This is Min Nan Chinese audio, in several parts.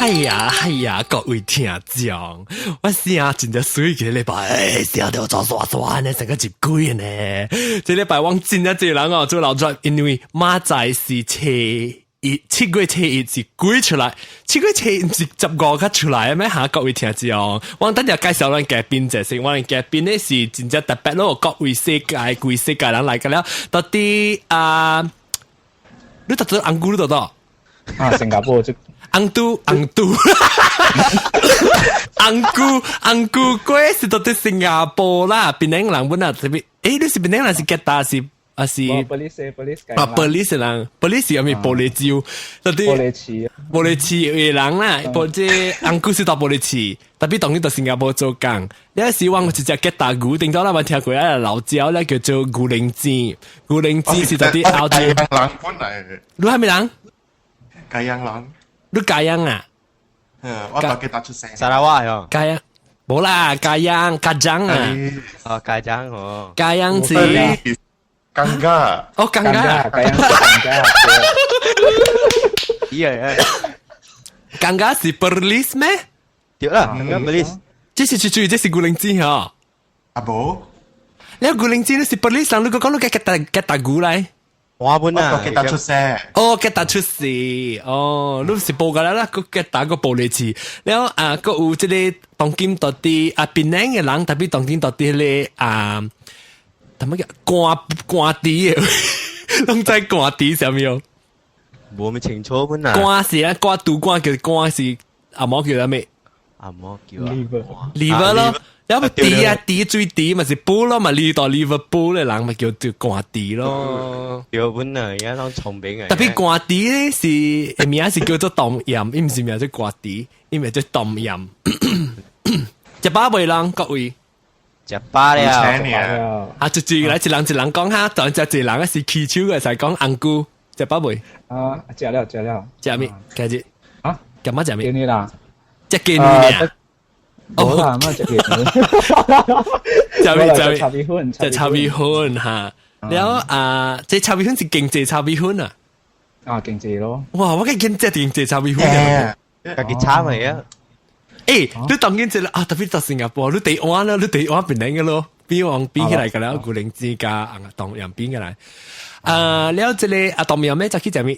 哎呀哎呀，各位聽眾，我聲真正媠個禮拜，聲到做刷刷呢，成個入鬼呢。這禮拜我真正濟人哦，做老轉，因為明仔是初一，7月初1是鬼出來，七月初一毋是15較出來咩嚇？各位聽眾，我等陣介紹咱嘉賓者先，我哋嘉賓呢是真正特別咯，各位世界規世界人來個了，到底啊，你讀做紅姑你讀到？啊，新加坡這。紅都紅都，紅姑紅姑鬼是到底新加坡啦，檳城人本啊特別，欸，你是檳城人是吉打是啊是？ Perlis Perlis 啊，Perlis 人，Perlis 係咪玻璃州？到底玻璃市，玻璃市的人啦，或者紅姑是到玻璃市，特別當你到新加坡做工，有時我一隻吉打牛，頂早啦，我聽過一個老椒咧叫做牛奶子，牛奶子是到底澳洲。人本來。你係咩人？雞樣人。你家樣啊？嗯，我到吉打出生。沙拉瓦喲。家樣，無啦，家樣家長啊。哦，家長哦。家樣子。尷尬。哦，尷尬。家樣尷尬。咦啊！尷尬是 Perlis 咩？對啦，尷尬 Perlis。這是最這是古靈精嗬。阿無。你古靈精你是 Perlis 人，你講你吉打吉打古來？我本啊，吉打出世。哦，吉打出世，哦，你是報過來啦，個吉打個玻璃市，了啊，閣有這個當今到底啊，檳城的人特別當今到底迄個啊，怎麼叫官官邸的，攏知官邸啥物哦？無咪清楚本啊。官是啊，官拄官叫官是阿毛叫啥物？阿毛叫啊。 Liver 咯。有個池啊，池水池咪是波咯，咪呢度 Liverpool 嘅人咪叫做官池咯。對本啊，而家攏聰明啊。特別官池咧是名是叫做冬陰，伊毋是名做官池，伊名做冬陰。食飽未人各位？食飽了。啊，就住來一人一人講下，當只一人是起手嘅，就講紅姑食飽未？啊，食了食了。食咩？今日啊？今仔食咩？見你啦。食雞卵啊？冇啦，乜食雞食咩食咩？炒米粉，食炒米粉哈。了啊，這炒米粉是經濟炒米粉啊？啊，經濟咯。哇！我計見這經濟炒米粉啊，家己炒咪啊？欸，你當今這啊，特別到新加坡，你第碗啦，你第碗變兩個咯，比往比起來個了，古靈精加啊，東洋比起來。啊，了這個啊，東洋咩？早起食咩？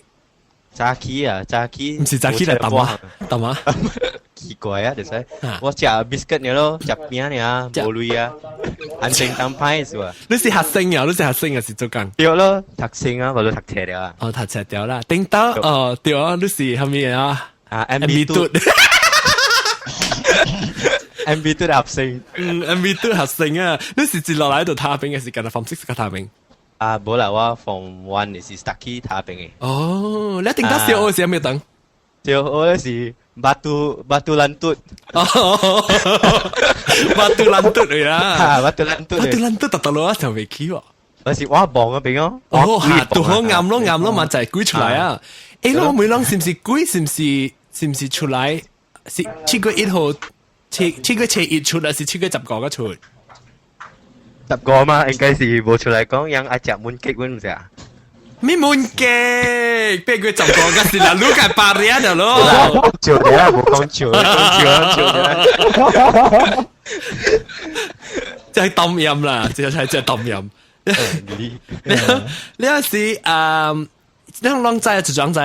早起啊，早起。毋是早起來淡啊，淡啊。奇怪啊，就是我食 biscuit 爾咯，食餅爾，無鐳啊，安靜當歹是吧？你是學生啊？你是學生還是做工？對咯，讀書啊，無就讀冊了啊。哦，讀冊掉啦。頂到哦，對啊，你是蝦米啊？啊，MB two。MB two 學生。嗯，MB two 學生啊，你是接落來度打兵，還是跟他 form six 個打兵？啊，無啦，我 form one 是 start 去打兵的。哦，你頂到小學是啥物等？小學是 Batu Batu Lantut。哦，Batu Lantut 嚟啦。 Batu Lantut。 Batu Lantut 特特咯，就未起喎。我是我望嗰邊哦。哦，嚇，都好暗咯，暗咯嘛，就係鬼出來啊！欸，我每人是唔是鬼？是唔是？是唔是出來？是7月1號，7月初1出，還是7月15個出？十個嘛，應該是無出來講，樣愛食 mooncake 阮毋是啊？咩 mooncake？8月15個是啦，你個八年了咯。笑啲啦，無講笑，講笑笑啲。真係抌音啦，這係真係抌音。你你有時啊，你攏知啊？一種知，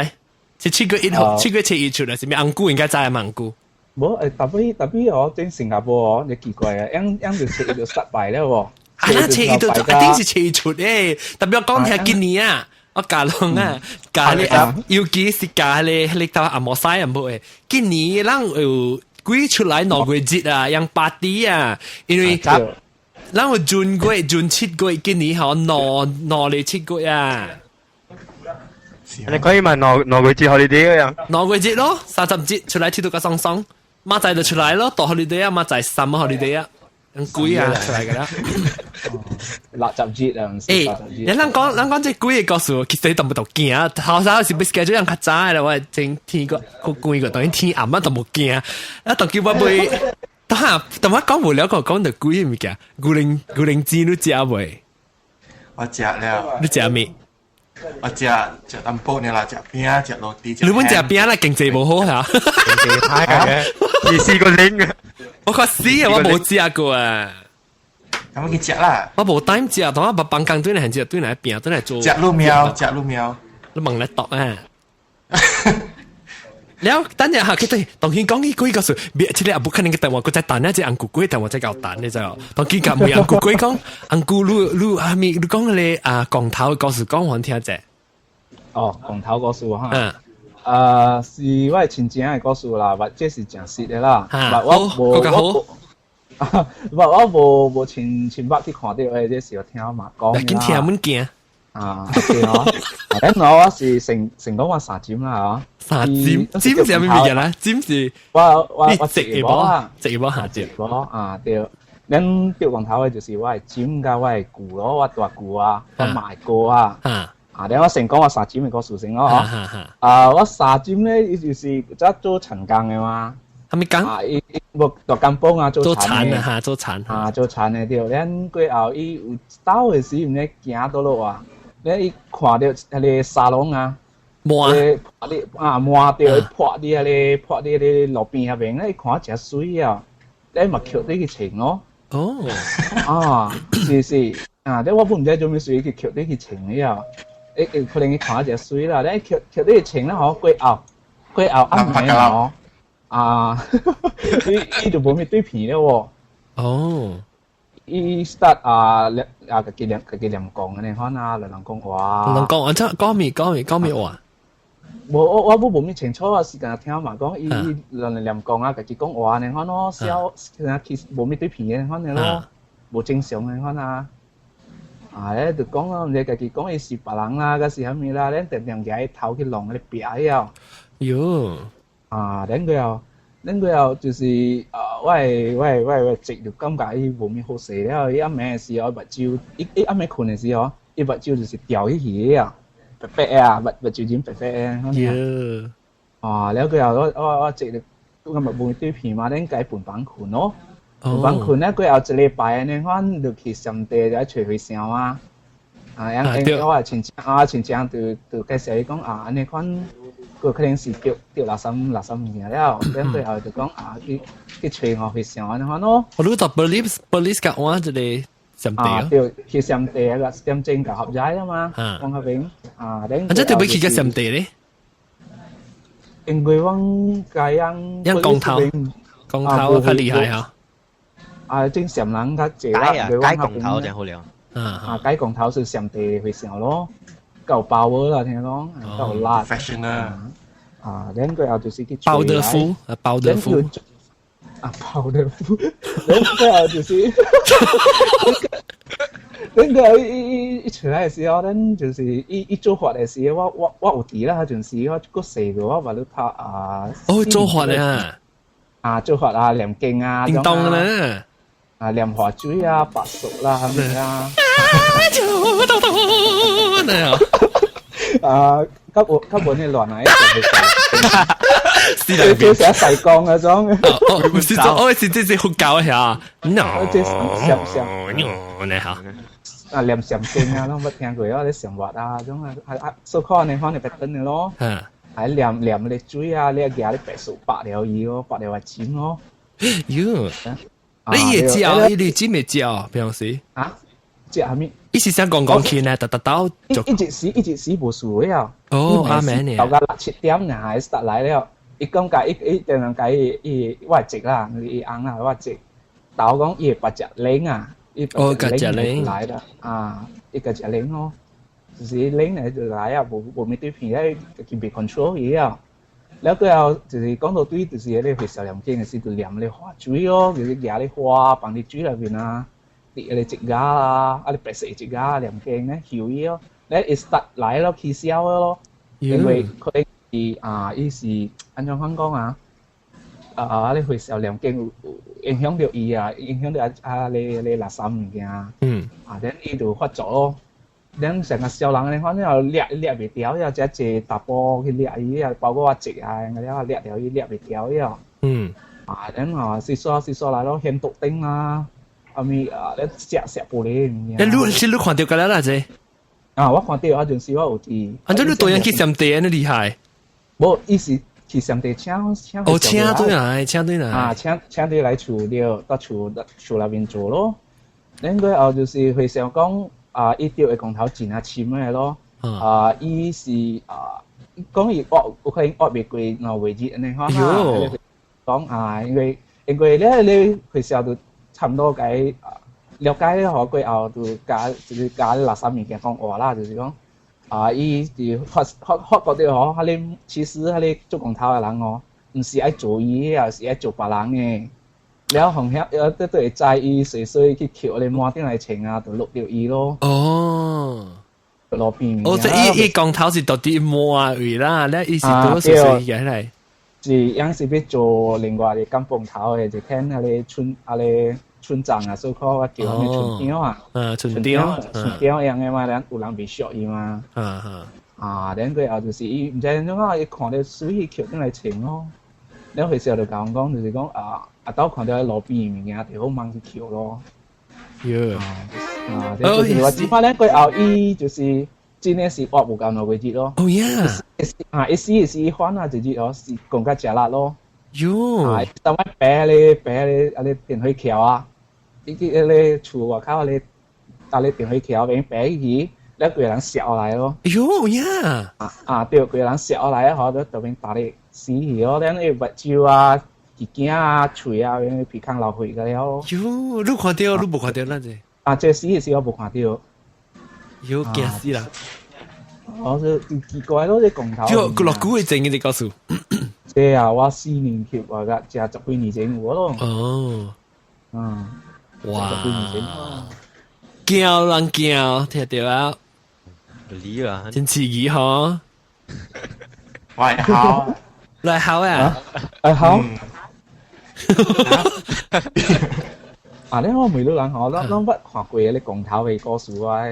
是7月1號，7月初1出來，是咩紅姑應該知啊？紅姑。無誒，特別特別哦，喺新加坡哦，你奇怪啊，樣樣就初一就失敗了喎。啊，初一就一定是初一出誒，特別我講聽今年啊，我教攏啊，教你，尤其是教你你到阿摩西啊無誒，今年咱有鬼出來兩個節啊，樣 party 啊，因為咱有閏月、閏七月，今年吼農農曆七月啊。你可以問農農月節 holiday 啊？農月節咯，30節出來鐵到個爽爽，馬仔就出來咯，到 holiday 啊，馬仔三個 holiday 啊，咁鬼啊出來噶啦。垃圾節啊！欸，你咱講咱講這幾個故事，其實都唔都驚。頭先是 schedule 人較早啦，我真天個個鬼個，當然天暗啊都無驚。啊，當叫我買，等下等我講無了個講到鬼物件，牛奶牛奶煎你食未？我食了。你食咩？我食食淡薄呢啦，食餅，食 roti。你本食餅啦，經濟無好嚇。經濟歹嘅，你試過拎嘅？我確死啊，我無食過啊。咁去食啦。我無 time 食，當我捌放工對來食，對來餅，對來做。食滷苗，食滷苗。你問來讀啊？了，等陣下佢對，當佢講起幾個數，別這個也不可能嘅電話，佢再等一隻紅姑鬼電話再搞等，你知哦？當佢講問紅姑鬼講，紅姑你你阿咪你講個啊，光頭故事講還聽者。哦，光頭故事哈。嗯。啊，是我的親情的故事啦，或這是真實的啦。我無我我我無無親親目去看到的，這是我聽我媽講。緊聽阮驚。啊，對哦。咁我是成成講我三尖啦，嗬。三尖，尖是咩物件啦？尖是我我我直嘅波啊，直嘅波下直波啊，對。咱釣光頭的就是我的尖佮我的舅咯，我大舅啊，我媽的哥啊。啊，等我先講我三尖的故事先咯，嗬。啊，我三尖咧，伊就是則做田工的嘛。啥物工？啊，伊伊無大甘榜啊，做田啊，哈，做田。啊，做田的對。咱過後，伊有走的時，毋知行佗落啊。咧伊看著彼个沙龍啊，磨你啊磨著潑佇彼个潑佇彼個路邊遐邊，咧伊看誠媠啊，咧嘛抾佇去穿咯。哦，啊，是是，啊，咧我本毋知做啥物去抾佇去穿了，會可能伊看誠媠啦，咧抾抾佇去穿了吼，過後過後暗暝吼，啊，伊伊就無物對片了喎。哦。伊 start 啊，啊，家己念家己念講按呢款啊，來人講話。人講，按怎講咩講咩講咩話？無我我無無物清楚啊，是干聽嘛講，伊伊人念講啊，家己講話按呢款咯，小其實無物對片的款的咯，無正常的款啊。啊，咧就講咯，毋知家己講伊是別人啦，抑是啥物啦，咧定定舉伊頭去弄彼个壁了。喲。啊，恁過後。恁過後就是啊，我的我的我的我的侄就感覺伊無物好勢了，伊暗暝的時候目睭，伊伊暗暝睏的時候，伊目睭就是掉起去的啊，白白的啊，目目睭仁白白的。喲。啊，了過後我我我侄就感覺無對片嘛，恁共伊分房睏咯，分房睏咧過後一禮拜按呢款就去上地來揣和尚啊。啊，因因我親戚啊，親戚就就介紹伊講啊，按呢款，佢可能是著著垃圾垃圾物件了，咁最後就講啊，去去揣我和尚按呢款咯。我你讀 police police 甲我一個上地啊，對，去上地啊，個點鐘就合齋啦嘛，往嗰邊啊，啊，這特別去個上地咧？因為阮家樣，樣光頭，光頭較厲害啊！啊，正常人較濟啦，解啊，解光頭就好了。啊，解光頭是上地和尚咯，夠包啦，聽講夠辣。 fashion 啊！啊，咱過後就是去包德夫啊，包德夫啊，包德夫，咱過後就是，咱過後伊伊伊出來的時候，咱就是伊伊做法的時候，我我我有佇啦，彼陣時我閣細個，我捌咧拍啊。哦，做法啊！啊，做法啊，念經啊，叮當啦。啊，蓮花水啊，白術啦，係咪啊？啊，較無較無呢亂啊，是啦，這是細講嗰種。哦，不是做，哦，是這是佛教嚇。No，這上上，你好。啊，念禪經啊，攏捌聽過啊，咧生活啊，種啊，啊啊，所看呢款就白燈的咯。嗯。還念念咧水啊，你舉咧白術白了伊咯，白了個錢咯。喲。你會教，你真會教，平常時。啊？食啥物？伊是想講講起呢，逐逐兜一一時一時無事了。哦，阿妹呢？到到六七點呢，還是來了。伊講共伊伊定人共伊伊我侄啦，伊翁啦，我侄。豆講伊會白食奶啊，伊哦，食奶來啦，啊，伊個食奶咯，就是奶呢就來啊，無無物對片咧，就袂 control 伊啊。了過後就是講到對，就是彼個會小念經的時，就念咧花水咯，就是舉咧花放佇水內面啊，佇彼個一芽啊，啊，你白色一芽念經咧，香伊咯，咧伊 start 來咯，起痟咯，因為可能伊啊，伊是按怎款講啊？啊，你會小念經有影響著伊啊，影響著啊啊，你你垃圾物件。啊，then 伊就發作咯。咱成個小人咧，反正又掠掠袂牢，又遮濟查埔去掠伊，啊，包括我侄啊，了掠牢伊掠袂牢了。啊，咱啊，細數細數來咯，顯毒燈啊，啊咪啊，咧食食玻璃物件。你你是你看著過了啦，這？啊，我看到啊陣時我有佇。按怎你對人去上地按呢厲害？無，伊是去上地請請。哦，請對來，請對來。啊，請請對來厝了，到厝厝內面做咯。然過後就是會想講啊，伊釣的光頭真啊深的咯。啊，伊是啊，講伊挖有可能挖袂過2個月按呢款啦。講啊，因為咧你學校就差唔多該了解了吼，過後就教就是教垃圾物件講話啦，就是講啊，伊就發發發覺著吼，彼个其實彼个做光頭的人哦，毋是愛做伊的，是愛做別人的。了後遐都都會知伊隨隨去抾咧滿頂來穿啊，就落著伊咯。哦。路邊。哦，即伊伊光頭是到底摸位啦，咧伊是多隨隨起來。是，樣是欲做另外一個甘榜頭的，就聽彼个村啊个村長啊，所以講我叫彼個村長啊。村長，村長樣的嘛，咱有人袂屬伊嘛。啊，然過後就是伊，毋知按怎啊，伊看著水去抾轉來穿咯。了彼時就共阮講，就是講啊，阿兜看著路邊的物件，就好猛去抾咯。喲。啊，就是我只擺咧過後，伊就是真的是活無夠2個月咯。哦呀！啊，一死是反啊，一日哦是講較食力咯。喲！啊，當擺爬咧爬咧，啊咧電火橋啊，伊去彼个厝外口咧，啊咧電火橋邊爬起去，了規个人摔落來咯。喲呀！啊啊對，規個人摔落來，吼，就當邊打咧死去咯，咱個目睭啊、耳鏡啊、喙啊，鼻孔流血個了。喲，你看著，你無看著咱這？啊，這死的時我無看著。喲，驚死啦！我說奇怪咯，這光頭。就落久的前嘅故事。這啊，我四年級話個，這十幾年前有咯。哦。哇！十幾年前。驚人驚，聽著啊！理啦，真刺激吼！喂，好，來好啊！啊好。啊！咧我每個人吼，攏攏捌看過彼光頭的故事啊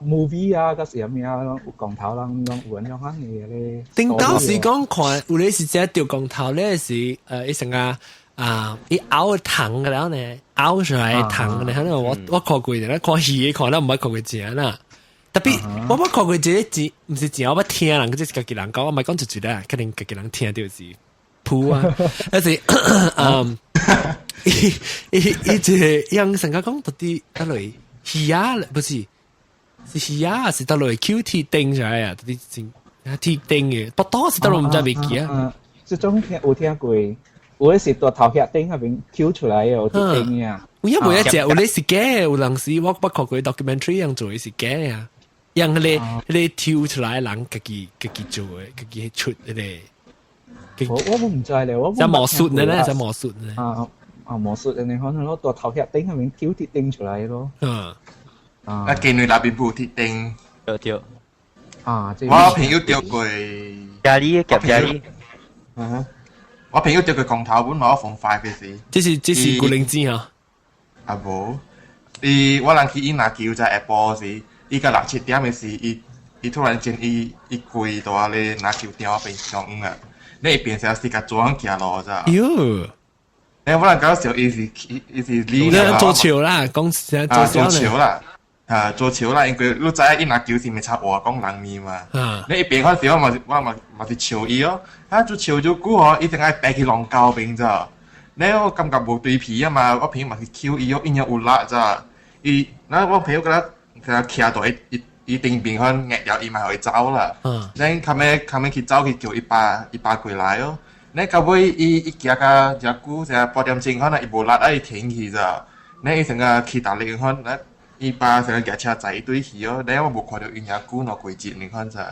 ，movie 啊，抑是啥物啊，攏有光頭人攏有按怎款的咧。頂當時講看，有咧是只釣光頭咧是伊成個啊，伊咬糖個了呢，咬出來糖咧，可能我看過咧，看戲看啦，毋捌看過正啦。特別我捌看過一個正，毋是正，我捌聽人，這是家己人講，我毋係講一句啦，肯定家己人聽著是噗啊，但是嗯。伊伊伊這樣成個講到底佗落魚仔，不是是魚仔，是佗落 Q 鐵釘出來啊？到底真鐵釘嘅，不當是佗落毋知袂記啊。嗯，這種聽有聽過，有的是大頭殼頂那邊 Q 出來的有鐵釘啊。有影無一隻，有咧是假的，有陣時我捌看過 documentary 樣做的是假的啊，樣彼個抽出來人家己家己做的，家己出彼個。我我毋知咧，我像魔術呢，像魔術呢。啊啊魔術呢，可能攞大頭殼頂那邊 Q 鐵釘出來咯。嗯。啊，見你那邊無鐵釘。對對。啊，我朋友釣過。家裡夾家裡。嗯。我朋友釣過光頭本，我放快嘅時。這是古靈精啊！啊無，伊我人去伊拿球在下晡時，伊到六七點的時，伊伊突然間伊伊跪佇咧拿球店邊上啊！你變成是共做樣行路咋？喲！你我人搞笑，伊是伊伊是你做笑啦，講啊做笑啦，啊做笑啦，因為你知影伊拿球是咪插話講人面嘛？你一邊看時我嘛我嘛嘛是笑伊哦，啊做笑咗久哦，伊定愛爬去龍溝邊咋？你我感覺無對皮啊嘛，我朋友嘛是 Q 伊哦，伊有力咋？伊，那我朋友佮他徛到伊伊伊頂邊看壓了伊嘛會走啦。咱後尾後尾去走去叫伊爸伊爸過來哦。你到尾伊伊行到誠久，成半點鐘可能伊無力啊，伊停去咋？你伊成個起大力看，那伊爸成個駕車載伊對去哦。你我無看著伊遐久喏過節，你看咋？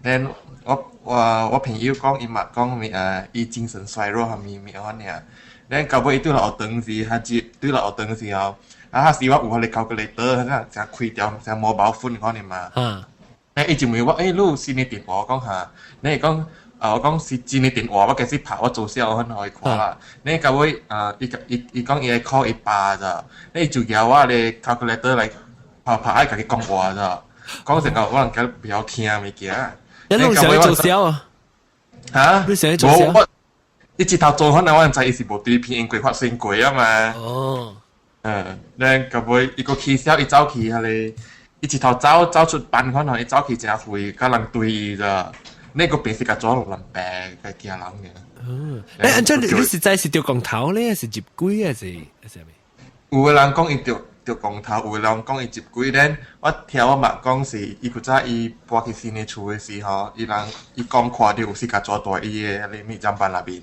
咱我我我朋友講伊嘛講咩誒，伊精神衰弱啥物物款爾。咱到尾伊對落學堂時，他接對落學堂時候，啊，彼時我有彼个 calculator，成成開條成 mobile phone 款爾嘛。你伊就問我，欸，你有新的電話？我講哈，你講。啊！我講是真的電話，我開始拍我做小很予伊看啦。你到尾啊，伊伊伊講伊會 call 伊爸咋？你就叫我咧 calculator 來拍拍愛家己講話咋？講成個我人家袂曉聽物件。你攏想做痟啊？嚇？你想做痟？我伊一頭做可能我毋知伊是無對片，因為發生過啊嘛。哦。嗯，咱到尾伊閣起痟，伊走去彼個。伊一頭走走出班可能伊走去真遠，佮人對伊咋，那個變是共抓落人病，佢驚人嘅。嗯，誒，按照你實在是著光頭咧，是入鬼還是還是啥物？有個人講伊著著光頭，有個人講伊入鬼咧。我聽我媽講是，伊古早伊搬去新的厝的時候，伊人伊講看著有四腳蛇蹛伊的彼個物砧板內面，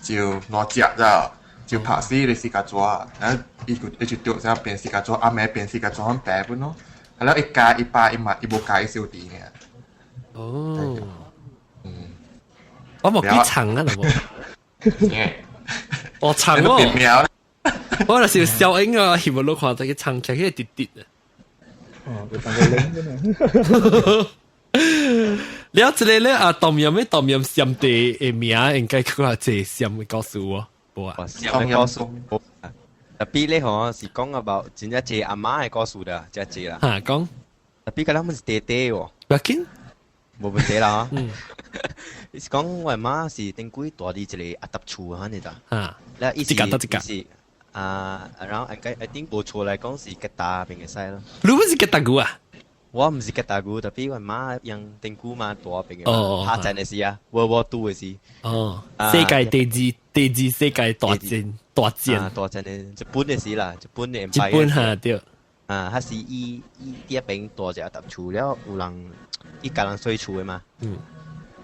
就爛食咗，就拍死個四腳蛇，然後伊就伊就著啥變四腳蛇，暗暝變四腳蛇很白本咯。後來伊教伊爸伊媽伊無教伊小弟爾。哦，嗯，我無幾層啊，老母。我層哦。我那時小英啊，翕無看到個層起來直直啊。哦，就當個零啫嘛。了這個咧啊，當面咩當面閃地的名應該較濟閃的故事喎，無啊？閃的故事，特別咧吼是講 about 真正濟阿媽的故事啦，真濟啦。嚇講，特別個咱們是弟弟喎。不要緊，無問題啦。嗯。伊是講我媽是頂幾住佇一個阿搭厝哈，你知？嚇。了伊是一間到一間。是啊，然後應該 I think 無錯來講是吉打邊個使咯。你不是吉打牛啊？我毋是吉打牛，特別我媽用頂久嘛住邊個，拍戰的時啊，World War Two 的時。哦，世界第二世界大戰大戰。大戰的日本的時啦，日本的。日本哈對。啊，他是伊伊佇遐邊住一個搭厝了，有人伊共人稅厝的嘛。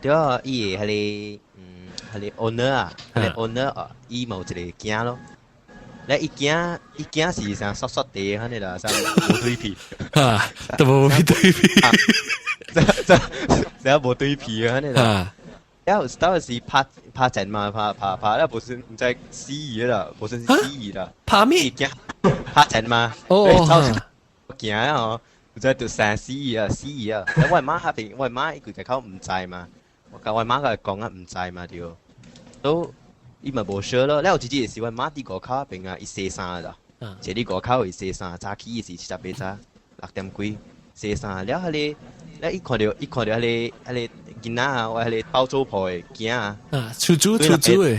對啊，伊的彼個嗯，彼個 owner 啊，彼個 owner 啊，伊嘛有一個囝咯。咧伊囝伊囝是啥縮縮地按呢啦，啥無對皮。啊，都無對皮。這這這無對皮啊，按呢啦。了當時拍拍戰嘛，拍拍拍了，無是毋知死伊啦，無是死伊啦。拍咩？驚拍戰嘛。哦。驚啊！吼，毋知就生死伊啊，死伊啊！我媽彼邊，我媽伊規個口毋知嘛，我甲我媽甲伊講啊，毋知嘛對。都伊嘛無 sure 咯。了有一日是我媽佇外口彼邊啊，伊洗衫啦。坐佇外口伊洗衫，早起是七十八早6點幾洗衫。了彼個，了伊看著伊看著彼個彼個囡仔啊，我彼個包租婆的囝啊。啊，厝主厝主的。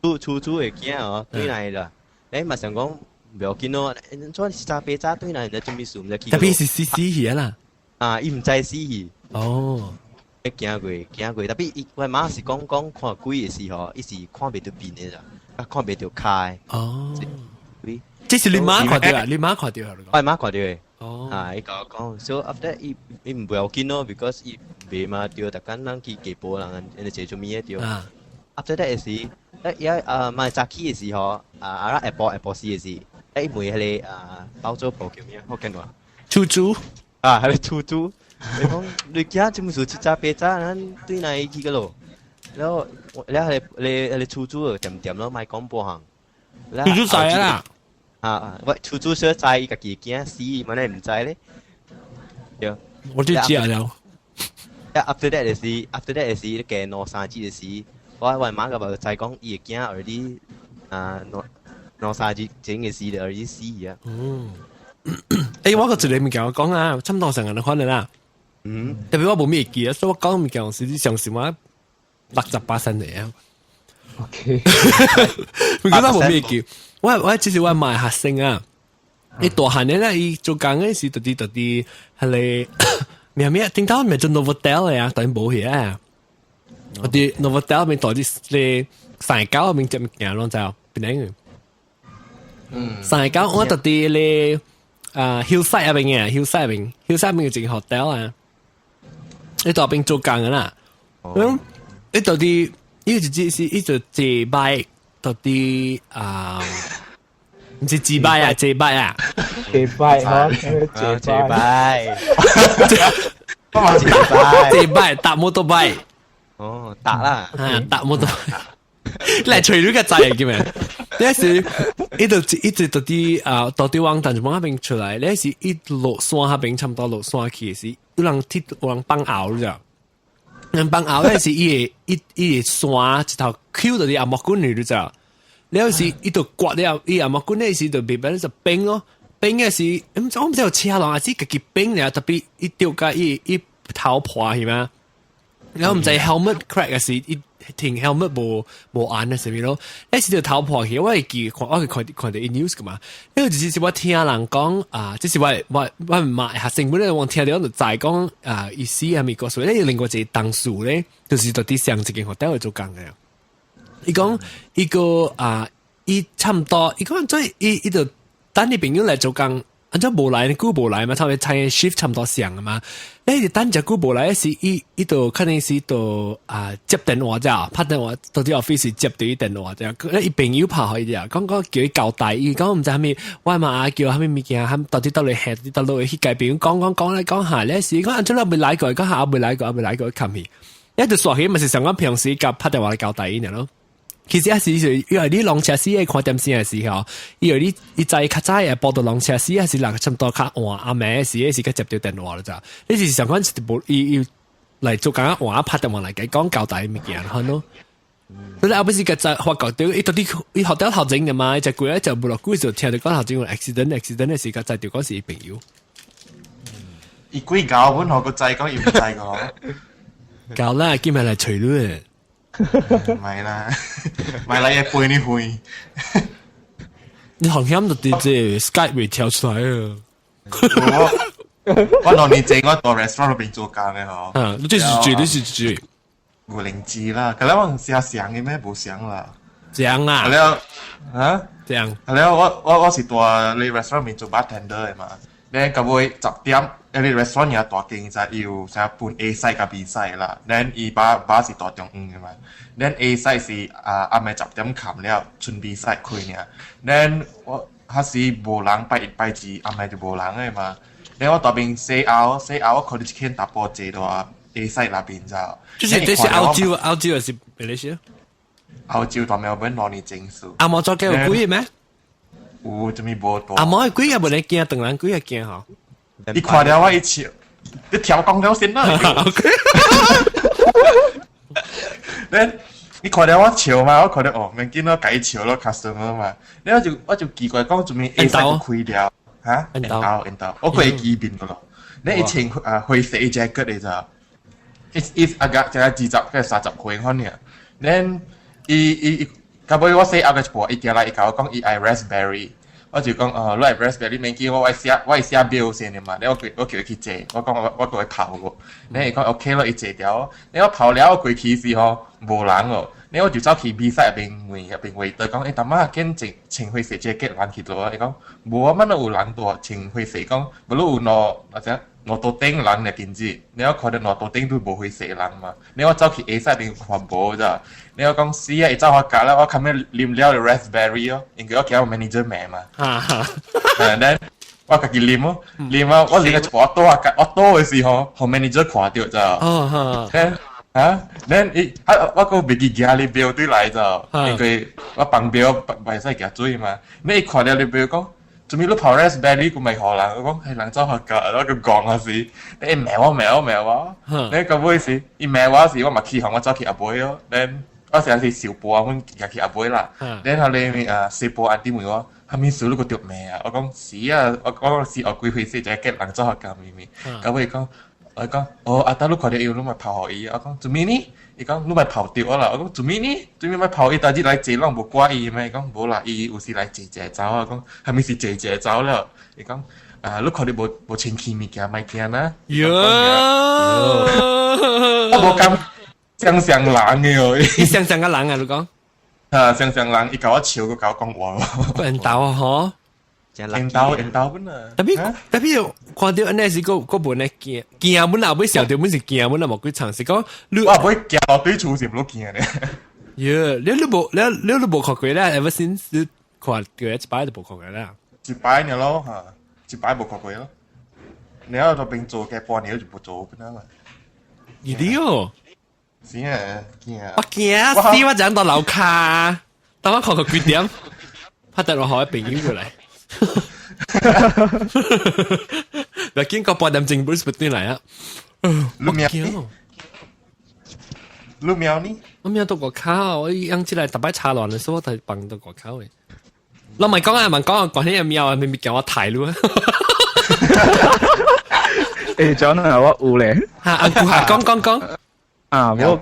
厝厝主的囝哦，轉來啦。欸嘛想講袂要緊咯，怎七早八早轉來，毋知做啥物事，毋知去。特別是死死去啊啦。啊，伊毋知死去。哦。驚過驚過，特別伊我媽是講講看鬼的時候，伊是看袂著面的啦，啊看袂著跤的。哦。這是你媽看著啊？你媽看著啊？我媽看著的。哦。啊，伊共我講，so after 伊伊毋袂要緊咯，because 伊袂嘛對，逐工咱去下晡人，因坐做物的對。After that 的時，伊啊嘛早起的時候，啊啊下晡下晡時的時，伊問彼個啊包租婆叫咩？福建話。厝主。啊，彼個厝主。伊講你囝這麼數七早八早，咱轉來去個咯。然後，了彼個彼個厝主就恬恬咯，莫講半項。厝主知啦。啊，喂，厝主說知伊家己囝死，嘛你毋知咧？對。我就知了。 After that 的時，after that 的時，加兩三日的時，我我媽個就知講伊的囝兒子啊，兩兩三日前的時就兒子死啊。嗯。欸，我個一個物件我講啊，差不多成日都可能啦。特別我無咩記啊，所以我講物件是你相信我68%的啊。 OK。我覺得無咩記，我我其實我買學生啊，伊大漢的咧，伊做工的時特啲特啲係咩咩，聽到咪做 Novotel 的啊，但無去啊。我佇 Novotel 面住佇咧三九面食物件攏知影，邊個？三九我特佇咧啊 Hillside 那邊嘅，Hillside 邊，Hillside 邊有一個 hotel 啊。你到邊做工的啦，咁你到底伊就只是伊就坐 bike 到底啊，毋是自擺啊，坐 bike 啊，坐 bike 嗬，坐 bike，坐 bike，坐 bike 搭摩托 bike，哦，搭啦，啊，搭摩托 bike，來隨你個仔叫咩？你是伊就一直到底啊，到底往但是往彼邊出來，你是一落山彼邊差不多落山去的時，有人鐵有人放牛你知？人放牛咧是伊會伊伊會山一頭 Q 到佇紅毛棍裡，你知？了是伊就刮了，伊紅毛棍咧時就袂變就冰咯，冰嘅時，我毋知有車人還是家己冰爾，特別伊掉甲伊伊頭破係嗎？然後毋知 helmet crack 嘅時，伊停 helmet 無無按啊，啥物咯？那時就頭破去，我會記看，我會看看著 news 噶嘛。呢個就是我聽人講啊，這是我毋捌學生本來我聽著就知講啊，意思係咪個？所以咧另外一個同事咧，就是佇佇上一間學校做工嘅。伊講伊個啊，伊差毋多，伊講做伊伊就等伊朋友來做工。按怎無來，久無來嘛，差不多參 shift 差毋多相啊嘛。你就等隻久無來時，伊伊就可能是就啊接電話啫，拍電話到啲 office 接到伊電話啫。伊朋友拍予伊啫，講講叫伊交代，伊講毋知啥物，我嘛叫啥物物件，到底倒來下，到落去改變，講講講來講下咧時，講按怎未來過，講下未來過，未來過，冚去。一就煞起嘛是上講平時共拍電話來交代伊爾咯。其實也是，因為你攏車死會看電視的時候，因為你伊知較早會報到攏車死，還是人差毋多較晚暗暝時，時較接著電話了咋？你是上款是無伊伊來做工換拍電話來共講交代物件，可咯。所以後尾是個在發覺著，伊到底伊學到頭前的嘛，伊食過來就無落久就聽著講頭前有 accident accident 的時，較知著講是伊朋友。伊幾搞本學個仔講伊毋知個。搞啦，今日來揣你。唔係啦，唔係啦，一背你背。你好像就直接 Skype 會跳出來啊！我我2年前我到 restaurant 入邊做工嘅嗬。啊，你這是住，你是住。有靈芝啦，可能我寫相嘅咩？無相啦。這樣啊？了啊？這樣。了我是蹛你 restaurant 入面做 bartender 嘅嘛。你到尾10點，你 restaurant 也大間就有啥分 A side 佮 B side 啦。then 伊 bar bar 是大中央嘅嘛。then A side 是啊暗暝十點冚了，賰 B side 開爾。then 我彼時無人拜一拜二暗暝就無人嘅嘛。then 我蹛邊洗後洗後，我看著一間查埔坐佇 A side 那邊就。就是這是澳洲，澳洲還是馬來西亞？澳洲蹛墨爾本2年前事。阿毛做幾有鬼咩？有，啥物無大。阿毛鬼也無咧驚，當然鬼也驚吼。你看了我一笑，你跳講了先啦。 OK。你你看了我笑嘛？我看著哦，免緊咯，共伊笑咯，customer 嘛。你我就奇怪講做咩 A side 就開了，嚇？緣投緣投，我會記面個咯。你伊穿啊灰色 jacket 的咋？伊伊啊個這個20個30歲款爾。then 伊伊到尾我洗後個一半，伊行來伊共我講伊愛 raspberry。我就講哦，你愛 raspberry 免緊，我愛寫表先的嘛。你我叫伊去坐，我講我叫伊泡無。你伊講 OK 咯，伊坐掉。你我泡了我過去時吼無人哦。你我就走去 B side 入邊問入邊 waiter 講，欸，淡仔見穿穿灰色 jacket 人去佗？伊講無啊，乜都有人蹛穿灰色，講無你有兩或者兩桌頂人來禁止。你我看著兩桌頂都無灰色人嘛。你我走去 A side 邊看無咋。你我講死啊！伊走我教了，我後尾啉了 raspberry 哦，因為我驚我 manager 罵嘛。哈哈。誒，我家己啉哦，啉啊，我啉個一半倒啊，我倒的時候，予 manager 看著咋。哦哈。啊，then 伊啊，我閣袂記寄你表對來咋，因為我放表袂使寄水嘛。你伊看著你表講，做咩你泡 raspberry 閣袂予人？我講係人走學教，我閣講啊是，你罵我罵我罵我，你到尾時伊罵我時，我嘛起哄我走去後尾哦，then 我成日是小波，阮行去後尾啦。然後咧啊，細波 auntie 問我，啥物事你閣著罵啊？我講是啊，我講是學幾歲細就叫人走學教咪咪。到尾講，我講，哦，阿達你看著伊，你嘛泡予伊。我講做咩呢？伊講你莫泡著我啦。我講做咩呢？做咩莫泡伊？逐日來坐攏無掛伊咩？伊講無啦，伊有時來坐坐走啊。講啥物是坐坐走了？伊講啊，你看著無無清氣物件，莫驚啦。喲，我無感。相像人嘅哦，你相像個人啊？你講啊，相像人，伊共我笑，閣共我講話。緣投啊，嗬？緣投緣投本啊。 Tapi tapi 看著按呢時閣閣無呢驚驚，本後尾想著本是驚，本來無幾場是講你我後尾驚落對厝是毋驚咧。喲，你你無你你你無看過咧？Ever since 你看過一擺就無看過啦。一擺爾咯嚇，一擺無看過咯。你喺度邊做嘅半年就無做本啦嘛。而啲哦。是啊，驚。我驚死我講到樓卡，等我看個幾點，拍得落海朋友過來。嗱，見個8點鐘不是對來啊？你喵？你喵呢？我喵到外口，我養起來逐擺查亂的時候，我就放到外口的。我咪講啊，咪講啊，講啲喵啊，明明叫我抬路啊。欸，John 啊，我有咧。哈，阿姑哈，講講講。啊，我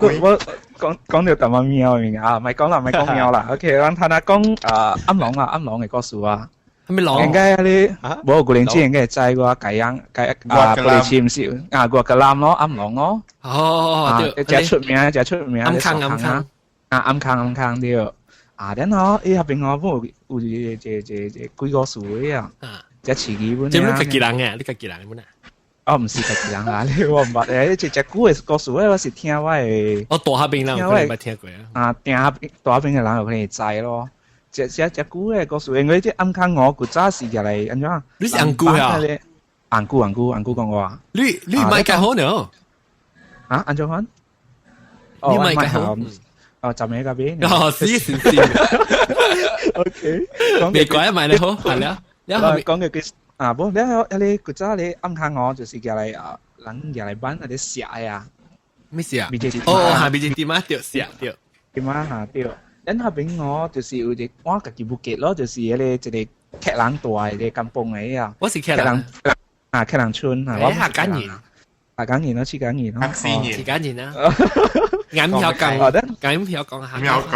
講講到淡薄貓嘅物啊，唔係講啦，唔係講貓啦。OK，咱睇下講啊暗狼啊，暗狼嘅故事啊。係咪狼？應該你無古靈精應該會知我雞樣雞啊，玻璃纖是啊，我個男咯，暗狼咯。哦，對，只出名，只出名。暗坑暗坑。啊，暗坑暗坑對。啊，然後伊那邊哦，有有這幾個事嘅啊。這飼魚本。這你家己人嘅，你家己人本啊？哦，毋是家己人啊，你我毋捌誒，這這久的故事我是聽我的。我大下邊人可能捌聽過啊。啊，聽下大邊的人有可能會知咯。這這這久的故事，因為這暗坑我古早時入來按怎？你是紅姑啊？紅姑紅姑紅姑講我。你買較好呢？啊，按怎款？你買較好？哦，十個嗰邊。哦，是是是。 OK，未怪買得好，係啦。然後講嘅佢啊，無，然後迄個古早咧暗坑我就是入來啊，人入來班嗰啲寫啊。咩事啊？哦，下邊隻點啊？對，寫對。點啊？嚇對。咱那邊我就是有一個我家己無記咯，就是迄個一個客人住的一個甘榜的啊。我是客人啊，客人村啊。我客家人。客家人咯，客家人咯。客家人。客家人啊。眼曉講，眼曉講下。曉講。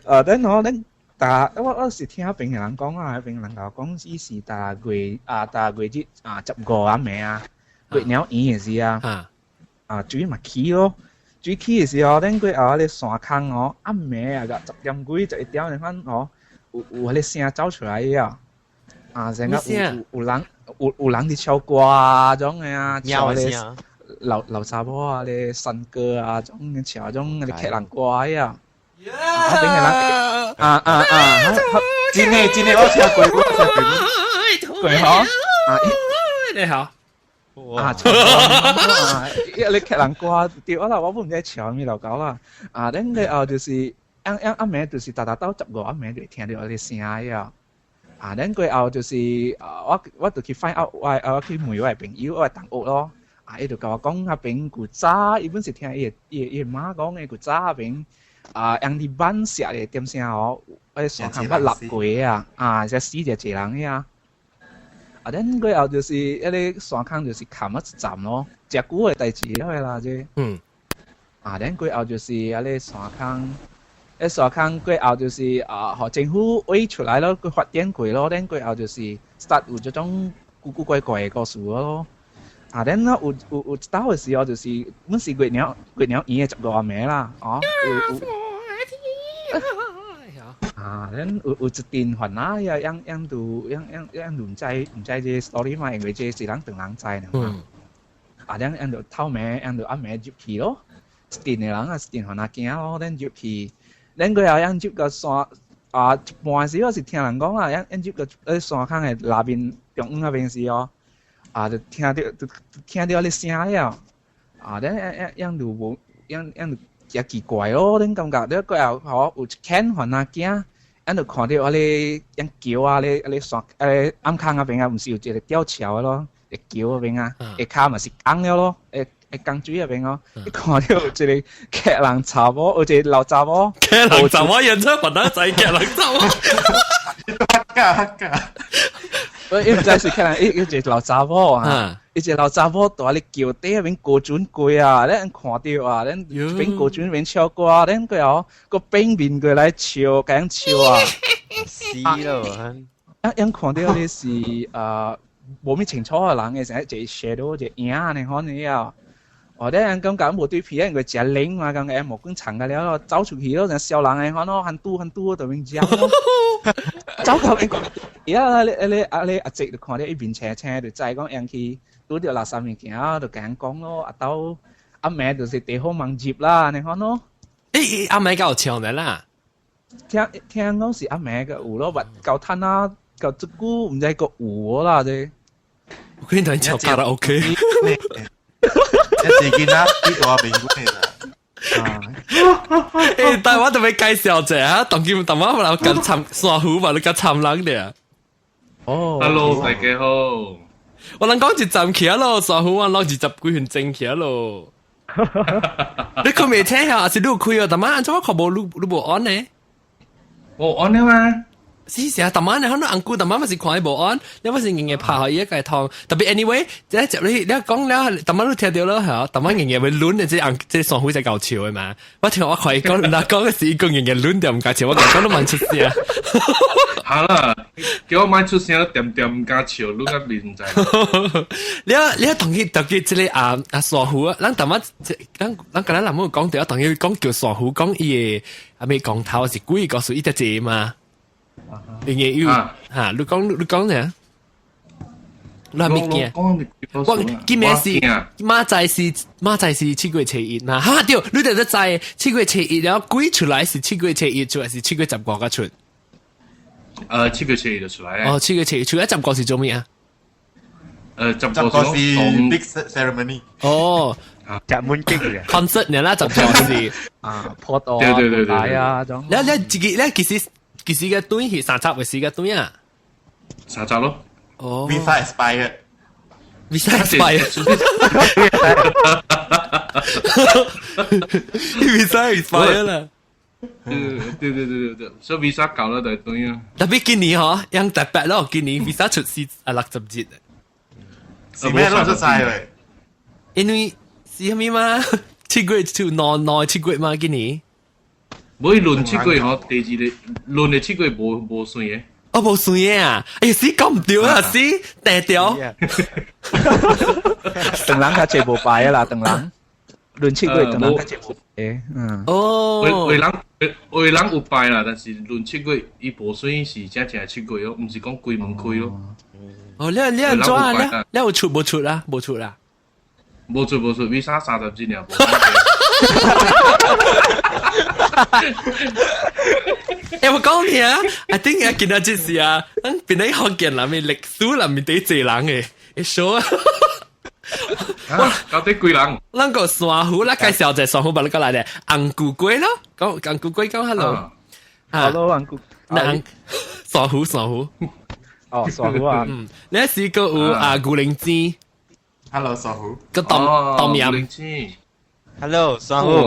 啊，等我等，但我是聽彼邊的人講啊，彼邊人甲我講，伊是逐月啊，逐月日啊，15暗暝啊，月娘圓的時啊，啊水嘛起咯，水起的時候，等過後咧山空哦，暗暝啊個10點幾11點那款哦，有彼個聲走出來啊，啊，成個有人佇唱歌啊，種的啊，唱咧老老查某啊咧山歌啊，種唱種咧客人歌啊。啊，邊個人？啊啊啊！真的真的，我聽過，我聽過。過吼？啊，你好。啊，唱歌，你客人歌對啦，我本毋知唱啥老狗啦。啊，恁個後就是按按暗暝就是逐逐到15暗暝就會聽著彼個聲啊。啊，恁過後就是啊，我就去 find out，我去問我的朋友，我的同學咯。啊，伊就共我講彼邊古早，伊本是聽伊的媽講的古早彼邊。啊，用佇晚食的點聲哦，迄山空捌落過啊，啊，才死一個人遐。啊，恁過後就是彼個山空就是冚一站咯，誠久的代誌了啦，這。啊，恁過後就是彼個山空，彼山空過後就是啊，予政府挖出來咯，佮發展過咯，恁過後就是 start 有這種古古怪怪的故事咯。啊，恁咯有一道的時候就是，阮是月娘圓的15暗暝啦，哦，有有。啊，恁有一陣番仔，樣樣都樣樣樣都毋知這 story 嘛，因為這是人唐人知呢。啊，恁樣就透暝，樣就暗暝入去咯，一陣的人啊，一陣番仔囝咯，恁入去，恁過後樣入個山啊，一半時我是聽人講啦，樣樣入個山空的內面中央那邊時哦，啊，就聽著彼聲了，啊，恁樣樣就無樣樣就誠奇怪咯，恁感覺了過後吼有一間番仔囝，咱就看著彼个樣橋啊，咧咧山暗空那邊啊，毋是有一個吊橋的咯，橋那邊啊，下跤嘛是空了咯，會江水那邊哦，你看著有一個客人查某，有一個老查某，客人查某認出番仔仔客人查某，客家客家，我伊毋知是客人，伊一個老查某啊。伊一個老查某蹛咧橋底彼邊過船過啊，咱看著啊，咱邊過船邊唱歌，咱過後閣變面過來笑，共人笑啊！死咯！啊，樣看著你是啊，無咩清楚的人的，成一個 shadow 一個影按呢款的啊。哦，你人感覺無對皮，因為誠冷嘛，感覺毛管長個了咯，走出去咯，像小人的款咯，很拄很拄就變這咯。走到邊個？而家你你啊你阿叔就看著伊面青青，就知講用去拄著垃圾物件，就共人講咯。阿兜暗暝就是地好忙入啦，按呢款咯。欸，暗暝敢有唱的啦？聽聽講是暗暝個有咯，但夠趁啊，夠這久毋知閣有無啦這。我跟你唱卡拉 OK。一時見啦，呢個邊個嚟啊！欸，但我特別介紹者啊，當今當我來跟參山虎嘛，你跟參人的。哦，Hello，大家好。我人講一站起咯，山虎我攞20幾分鐘起咯。你佢未聽下，還是你有開啊？但係按怎我看無你你無按呢？我按了嗎？是是啊，逐晚你可能紅姑逐晚咪是看伊無按，你咪是硬硬拍予伊一個痛。特別 anyway，這一集你講了，逐晚都聽著咯，係逐晚硬硬會攆的，這紅這山虎在搞笑的嘛。我聽我看伊講，若講的是伊講硬硬攆掉毋敢笑，我講都蠻出聲。好啦，叫我莫出聲，恬恬毋敢笑，你較面毋知。你同佢特別這個啊啊山虎啊，咱逐晚咱剛才人冇講著，同佢講叫山虎講伊的啊咩講頭是鬼故事，伊得這嘛。你有嚇？你講呢？你係咪驚？我今日是媽仔是7月初1嘛？哈對，你哋都知7月初1，然後鬼出來是七月初一出，還是7月15個出？七月初一就出來。哦，七月初一出來十五是做咩啊？十五是 big ceremony。哦，食滿激嘅 concert 呢啦，十五是啊，破刀對對對對啊，你自己你其實個短係30嘅時間短啊？ 30咯。哦。 Visa expired。 Visa expired。Visa expired 啦。對對對對對，所以 visa 搞了就對啊。特別今年嗬，樣特別咯，今年 visa 出是啊60日。是咩都出晒喂？因為是啥物嘛？七月出內內七月嘛？今年。每輪七月嗬，第二個輪的七月無算的。哦，無算的啊！哎呀，死講唔對啊，死定掉。唐人較濟無拜啊啦，唐人閏七月，唐人較濟無拜。嗯。哦。有的人有拜啦，但是閏七月伊無算是真正七月哦，毋是講規門開咯。哦，你按怎啊？你有出無出啊？無出啦。無出無出，visa 30日爾。欸，我講你啊，I think 啊，今仔這是啊，咱變喺福建內面歷史內面第一濟人的會 show 啊。我到底幾人？咱個山虎，咱介紹一下山虎，把你過來咧，紅菇龜咯，講紅菇龜講 hello。 Hello，紅菇。那山虎山虎。哦，山虎啊。嗯，你是個有啊牛靈芝。 Hello，山虎。個冬冬陰。 Hello，山虎。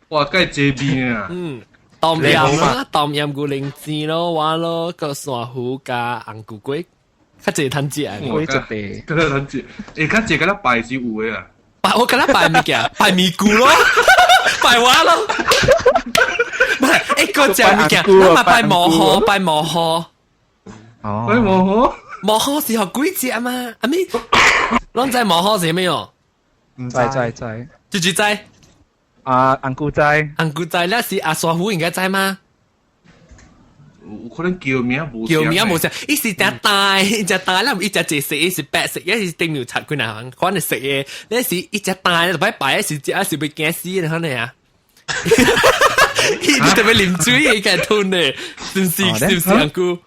哇，蓋這邊啊。嗯。冬陰啦，冬陰牛靈芝咯，我咯個山虎加紅菇龜，較濟趁食。龜一地，較濟趁食。欸，較濟敢若拜是有的啊。拜我敢若拜物件，拜咪菇咯，拜我咯。唔係，一個食物件，我嘛拜毛河，拜毛河。哦。拜毛河。毛河是予鬼食嘛？阿咪，攏知毛河是啥物哦？毋知知知。豬豬知。啊，紅姑知。紅姑知，那是阿山虎應該知嗎？有可能叫名無。叫名無相，伊是隻大，一隻大，咱一隻隻色，伊是白色，一是頂面有插幾若款的色的，那是一隻大，就擺擺，是隻是欲驚死的，可能啊。伊特別啉水，伊個吞的，是毋是？是毋是紅姑？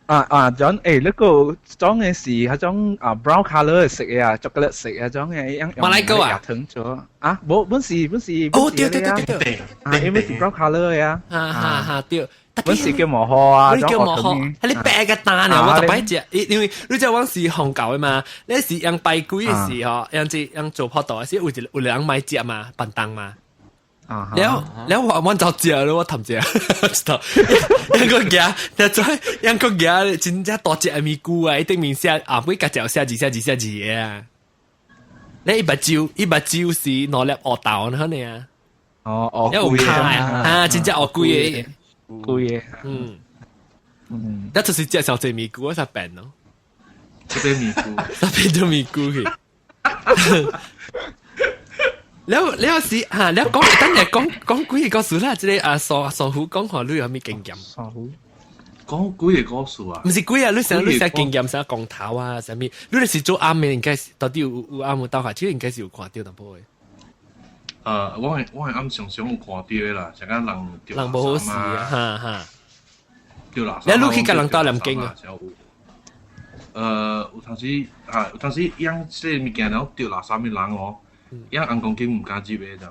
啊啊，種欸，那個種的是彼種啊 brown color 的色的啊，巧克力色啊種的，樣馬來糕啊，糖做啊，無本是本是哦，對對對對對，啊，因為是 brown color 的啊，哈哈哈對，本是叫毛河啊，叫毛河，係你白個單呢，我特擺食，因為你知我是紅教的嘛，你是用拜鬼的時候，用這用做普渡的時，有一有人買食嘛，便當嘛。了了我就食咯，我貪食，知道？一個夾，但再一個夾，真正大隻的咪菇啊！一頂面寫啊，每家就寫字寫字寫字的啊。你伊目睭，伊目睭是兩粒烏豆可能啊。哦哦，有卡啊，真正烏龜的，龜的，嗯嗯，那就是食上濟咪菇，我才變咯。這邊咪菇，才變做咪菇去。了了是嚇，了講等下講講幾個故事啦，這個啊山山虎講話你有啥經驗？山虎講幾個故事啊？毋是鬼啊！你想你啥經驗？啥光頭啊？啥物？你是做暗的，應該是到底有暗有倒下，其實應該是有看著淡薄的。我係暗常常有看著的啦，成間人人無好勢啊！哈哈，掉垃圾。你去共人鬥念經啊？有當時啊，有當時養這個物件，然後掉垃圾的人哦。養紅公雞毋敢入的就。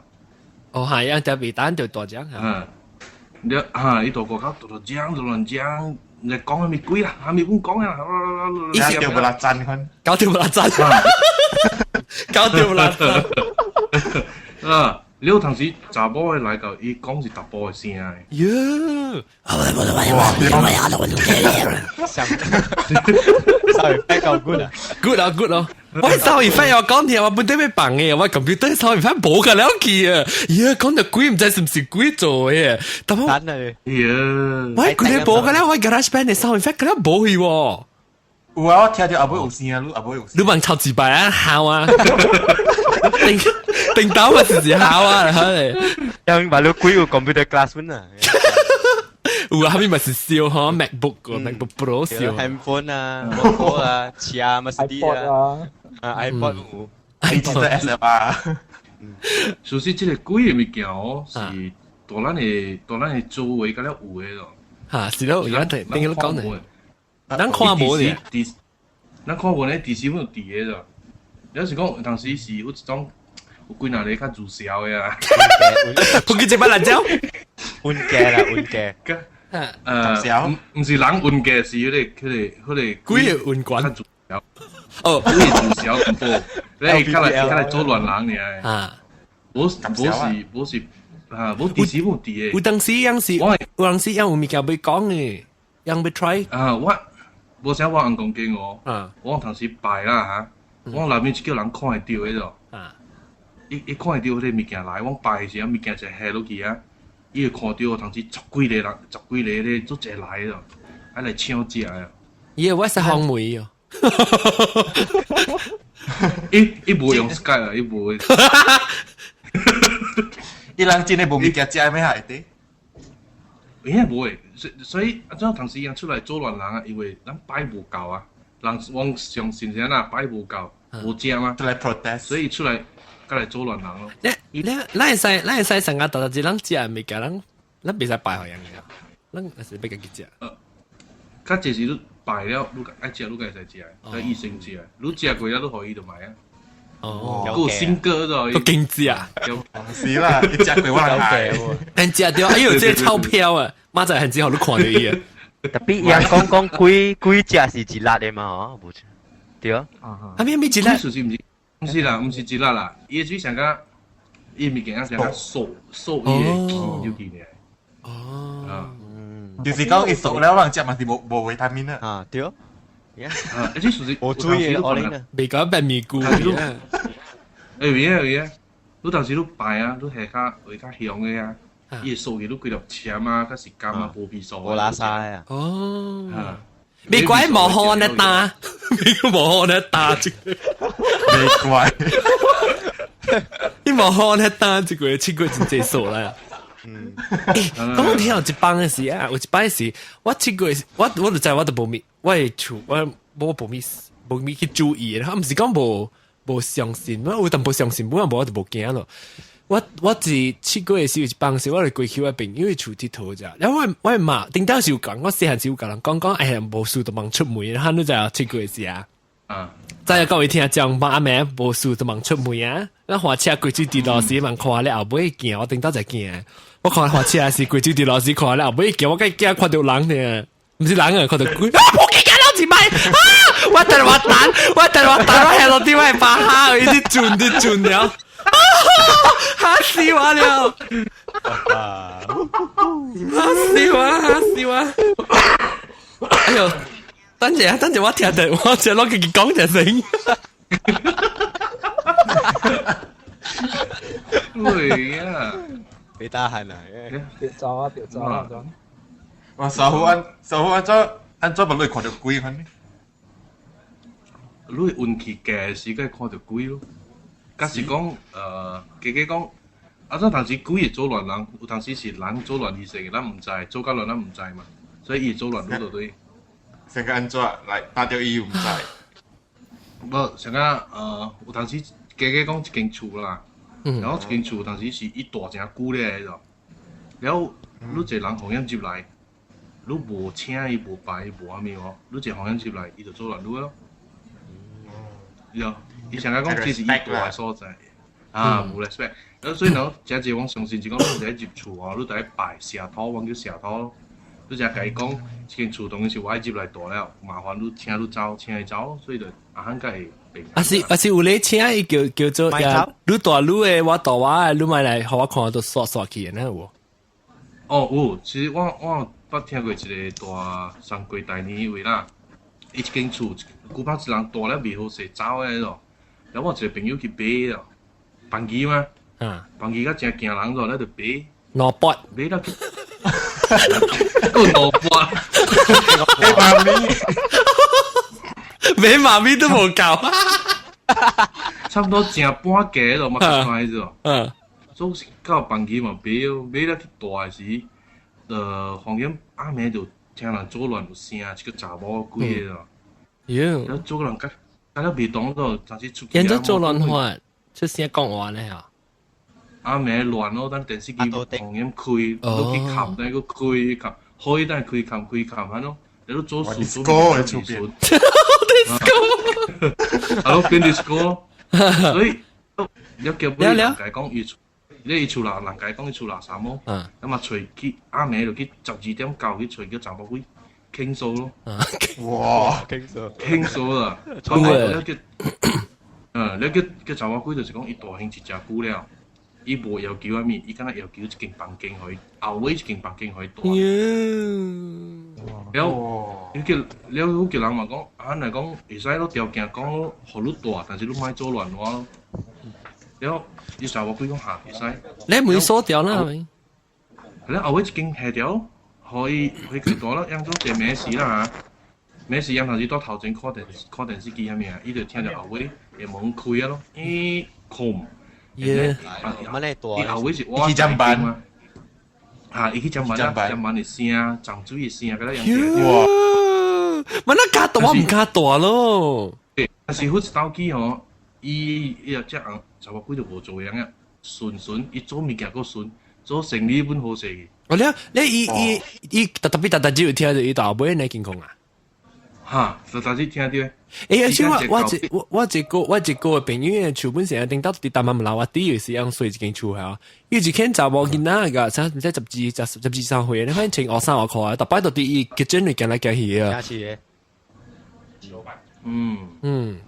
哦，係啊，特別單就大隻。嗯，你啊，伊大個口大大講，大亂講，你講啥物鬼啦？啥物阮講啊？伊是掉無力讚款，搞掉無力讚，搞掉無力讚。啊，你有當時查某的來到，伊講是查甫的聲的。喲，哇！ Sorry，夠 good 啊，good 啊 good 咯。我 sound effect 我講聽，我本底欲放的，我 computer sound effect 無個了去啊！咦，講著鬼毋知是毋是鬼做的，但我等啊！咦，我規个無個了，我 GarageBand 的 sound effect 個了無去喎。有啊，我聽著後尾有聲啊，你後尾有聲。你問頭一擺啊，喊啊！定定到嘛是是喊啊，可能。因為你鬼有 computer class 本啊。有啊，後面咪是燒嗬，MacBook 個 MacBook Pro 燒。 handphone 啊，摩托啊，車啊，乜啲啊，啊 iPod 有，iPod SLR。其實這个鬼的物件哦，是大咱的大咱的周圍敢了有的咯。嚇，是咯，而家聽聽佢講呢，咱看無呢，咱看無呢，佇時阮有佇的咯。有時講當時是有一種有幾若個較自銷的啊，不記這把辣椒，運價啦，運價。毋是人運價，是彼個鬼的運管。較自銷。哦，鬼自銷淡薄，你較來做亂人爾。啊，無無是無是啊，無佇時無佇的。有當時樣是，有當時樣有物件欲講的，樣欲 try。啊，我無啥我翁公經哦，我當時拜啦嚇，我內面是叫人看會著的咯。伊看會著彼个物件來，我拜的時陣物件就下落去啊，伊會看著當時十幾個人，十幾個咧做濟來咯，愛來搶食啊。伊我是紅梅哦。伊無用 Skype 啊，伊無。伊人真的無物件食咩下底？應該無會，所以啊，怎當時伊出來做亂人啊，因為咱拜無夠啊，人往相信是按怎拜無夠，無食嘛，出來 protest，所以出來過來做亂人咯。你咱會使成個大大只人食物件，咱袂使拜予人嘅，咱還是欲家己食。較濟是你拜了，你愛食，你會使食，在醫生食，你食過了，你予伊就買啊。哦，夠新歌咗，夠經濟啊！是啦，伊食過我人愛。人食著，哎呦，這個鈔票啊，馬仔很之後都看著伊啊。特別人講講幾幾隻是一粒的嘛？嗬，無錯，對啊。啊咩咩一粒？是毋是？毋是啦，毋是一粒啦，伊水上個，伊物件上個掃掃伊的氣就去呢。哦。啊，就是講伊熟了，人食嘛是無維他命啊。啊，對。啊，這屬實我注意我呢。未講白米菇。欸，有影有影，你當時你拜啊，你下較會較凶的啊，伊會掃去你規粒籤啊，較是柑啊，無味素。無垃圾啊。哦。未怪無好呢打，未無好呢打這個。未怪。你無好呢打這個，7月真濟數啦。嗯，欸，講聽有一幫的時啊，有一擺是，我7月，我就知我都無咪，我的厝我無咪去注意，我毋是講無相信，我有淡薄相信，本來無我就無驚咯。我是7月的時有一幫時，我就過去我朋友厝𨑨迌者，然後我媽頂當時有講，我細漢時有共人講講，哎呀，無事就茫出門，哈，你知影七月時啊？啊，知影各位聽眾媽阿無事就茫出門啊！咱滑車過水佇路時茫看咧後尾行，我頂當就驚。我看滑車時過水佇路時看咧後尾行，我梗驚看著人呢，毋是人啊，看著鬼啊！仆街老一擺啊！我等我等，我等我等，我下落啲我巴哈，一直轉直轉了，嚇死我了！嚇死我！嚇死我！哎呦！等陣啊，等陣我聽到，我就攞佢講就聲。對啊，別打鼾啊！掉走啊，掉走啊！我師傅按師傅按怎咪你看著鬼款呢？你運氣佳時，會看著鬼咯。假是講，加加講，啊，怎當時鬼會做亂人，有當時是人做亂伊勢，咱毋知，做甲亂咱毋知嘛，所以伊會做亂你就對。成個按怎來打著伊毋知？無，成個有當時加加講一間厝啦，然後一間厝當時是伊大誠久咧個，然後你一個人予人入來，你無請伊，無拜伊，無啥物哦，你一個予人入來，伊就做亂你咯。對，伊上個講這是伊大的所在，啊，無 respect。所以喏，誠濟我相信是講，你佇入厝哦，你佇拜社土，阮叫社土咯。你才共伊講，這間厝當然是我愛入來住了，麻煩你請你走，請伊走，所以就阿漢才會變。啊是啊是有咧請伊叫叫做呀，你大你的，我大我的，你莫來予我看都煞煞去的，那有無？哦，有，其實我捌聽過一個大送過大年迄位啦，伊一間厝，古巴一人住了袂好勢走的咯，然後我一個朋友去買咯，房機嘛，房機較誠驚人咯，咱就買。兩百。買了去，閣兩百。買媽咪，買媽咪都無夠，差不多成半價咯，嘛較快啫。總是到房機嘛買，買了去住的時，房間暗暝就聽人作亂有聲，一個查某鬼個咯。喲。了做人較較了袂當咯，當時出去。人做作亂法，出聲講話呢嚇。暗暝亂咯，等電視機房間開，你去冚，等閣開冚，開等開冚開冚，安咯，你都做事做 disco 出邊，disco，啊，咯變 disco，所以你叫尾人家講伊厝，你伊厝人人家講伊厝垃圾麼？咁啊，揣去暗暝就去12點到去揣叫查某鬼傾訴咯。哇，傾訴，傾訴啦，講你叫，你叫叫查某鬼就是講伊大興一隻久了。伊無要求啥物，伊敢若要求一間房間予伊，後尾一間房間予伊住。了，你叫了，有叫人嘛講，啊，若講會使攞條件講，予你住，但是你莫做亂話咯。了，伊查某鬼講哈會使。你門鎖掉啦，係咪？了後尾一間下掉，予伊予伊去住啦，樣做一暝時啦嚇，暝時樣頭時蹛頭前看電看電視機啥物啊，伊就聽著後尾的門開啊咯，咦，空。耶！乜咧大？伊後尾是我去上班嘛？啊，伊去上班啊，上班的聲，漲水的聲，敢若樣。哇！乜那加大我毋敢大咯。但是好一道機吼，伊伊若這紅，查某鬼就無做樣啊，順順，伊做物件閣順，做生理本好勢去。哦，你你伊伊伊特特別特特只有聽著伊大尾呢情況啊？哈，特特只聽著。欸，而且我我一我我一個我一個朋友厝本身頂到佇台灣老啊，底有時樣睡一間厝嚇，伊一間查某囡仔個，啥毋知十二十十二三歲，你反正穿學衫學褲啊，逐擺都佇伊結陣裡行來行去啊。嗯嗯，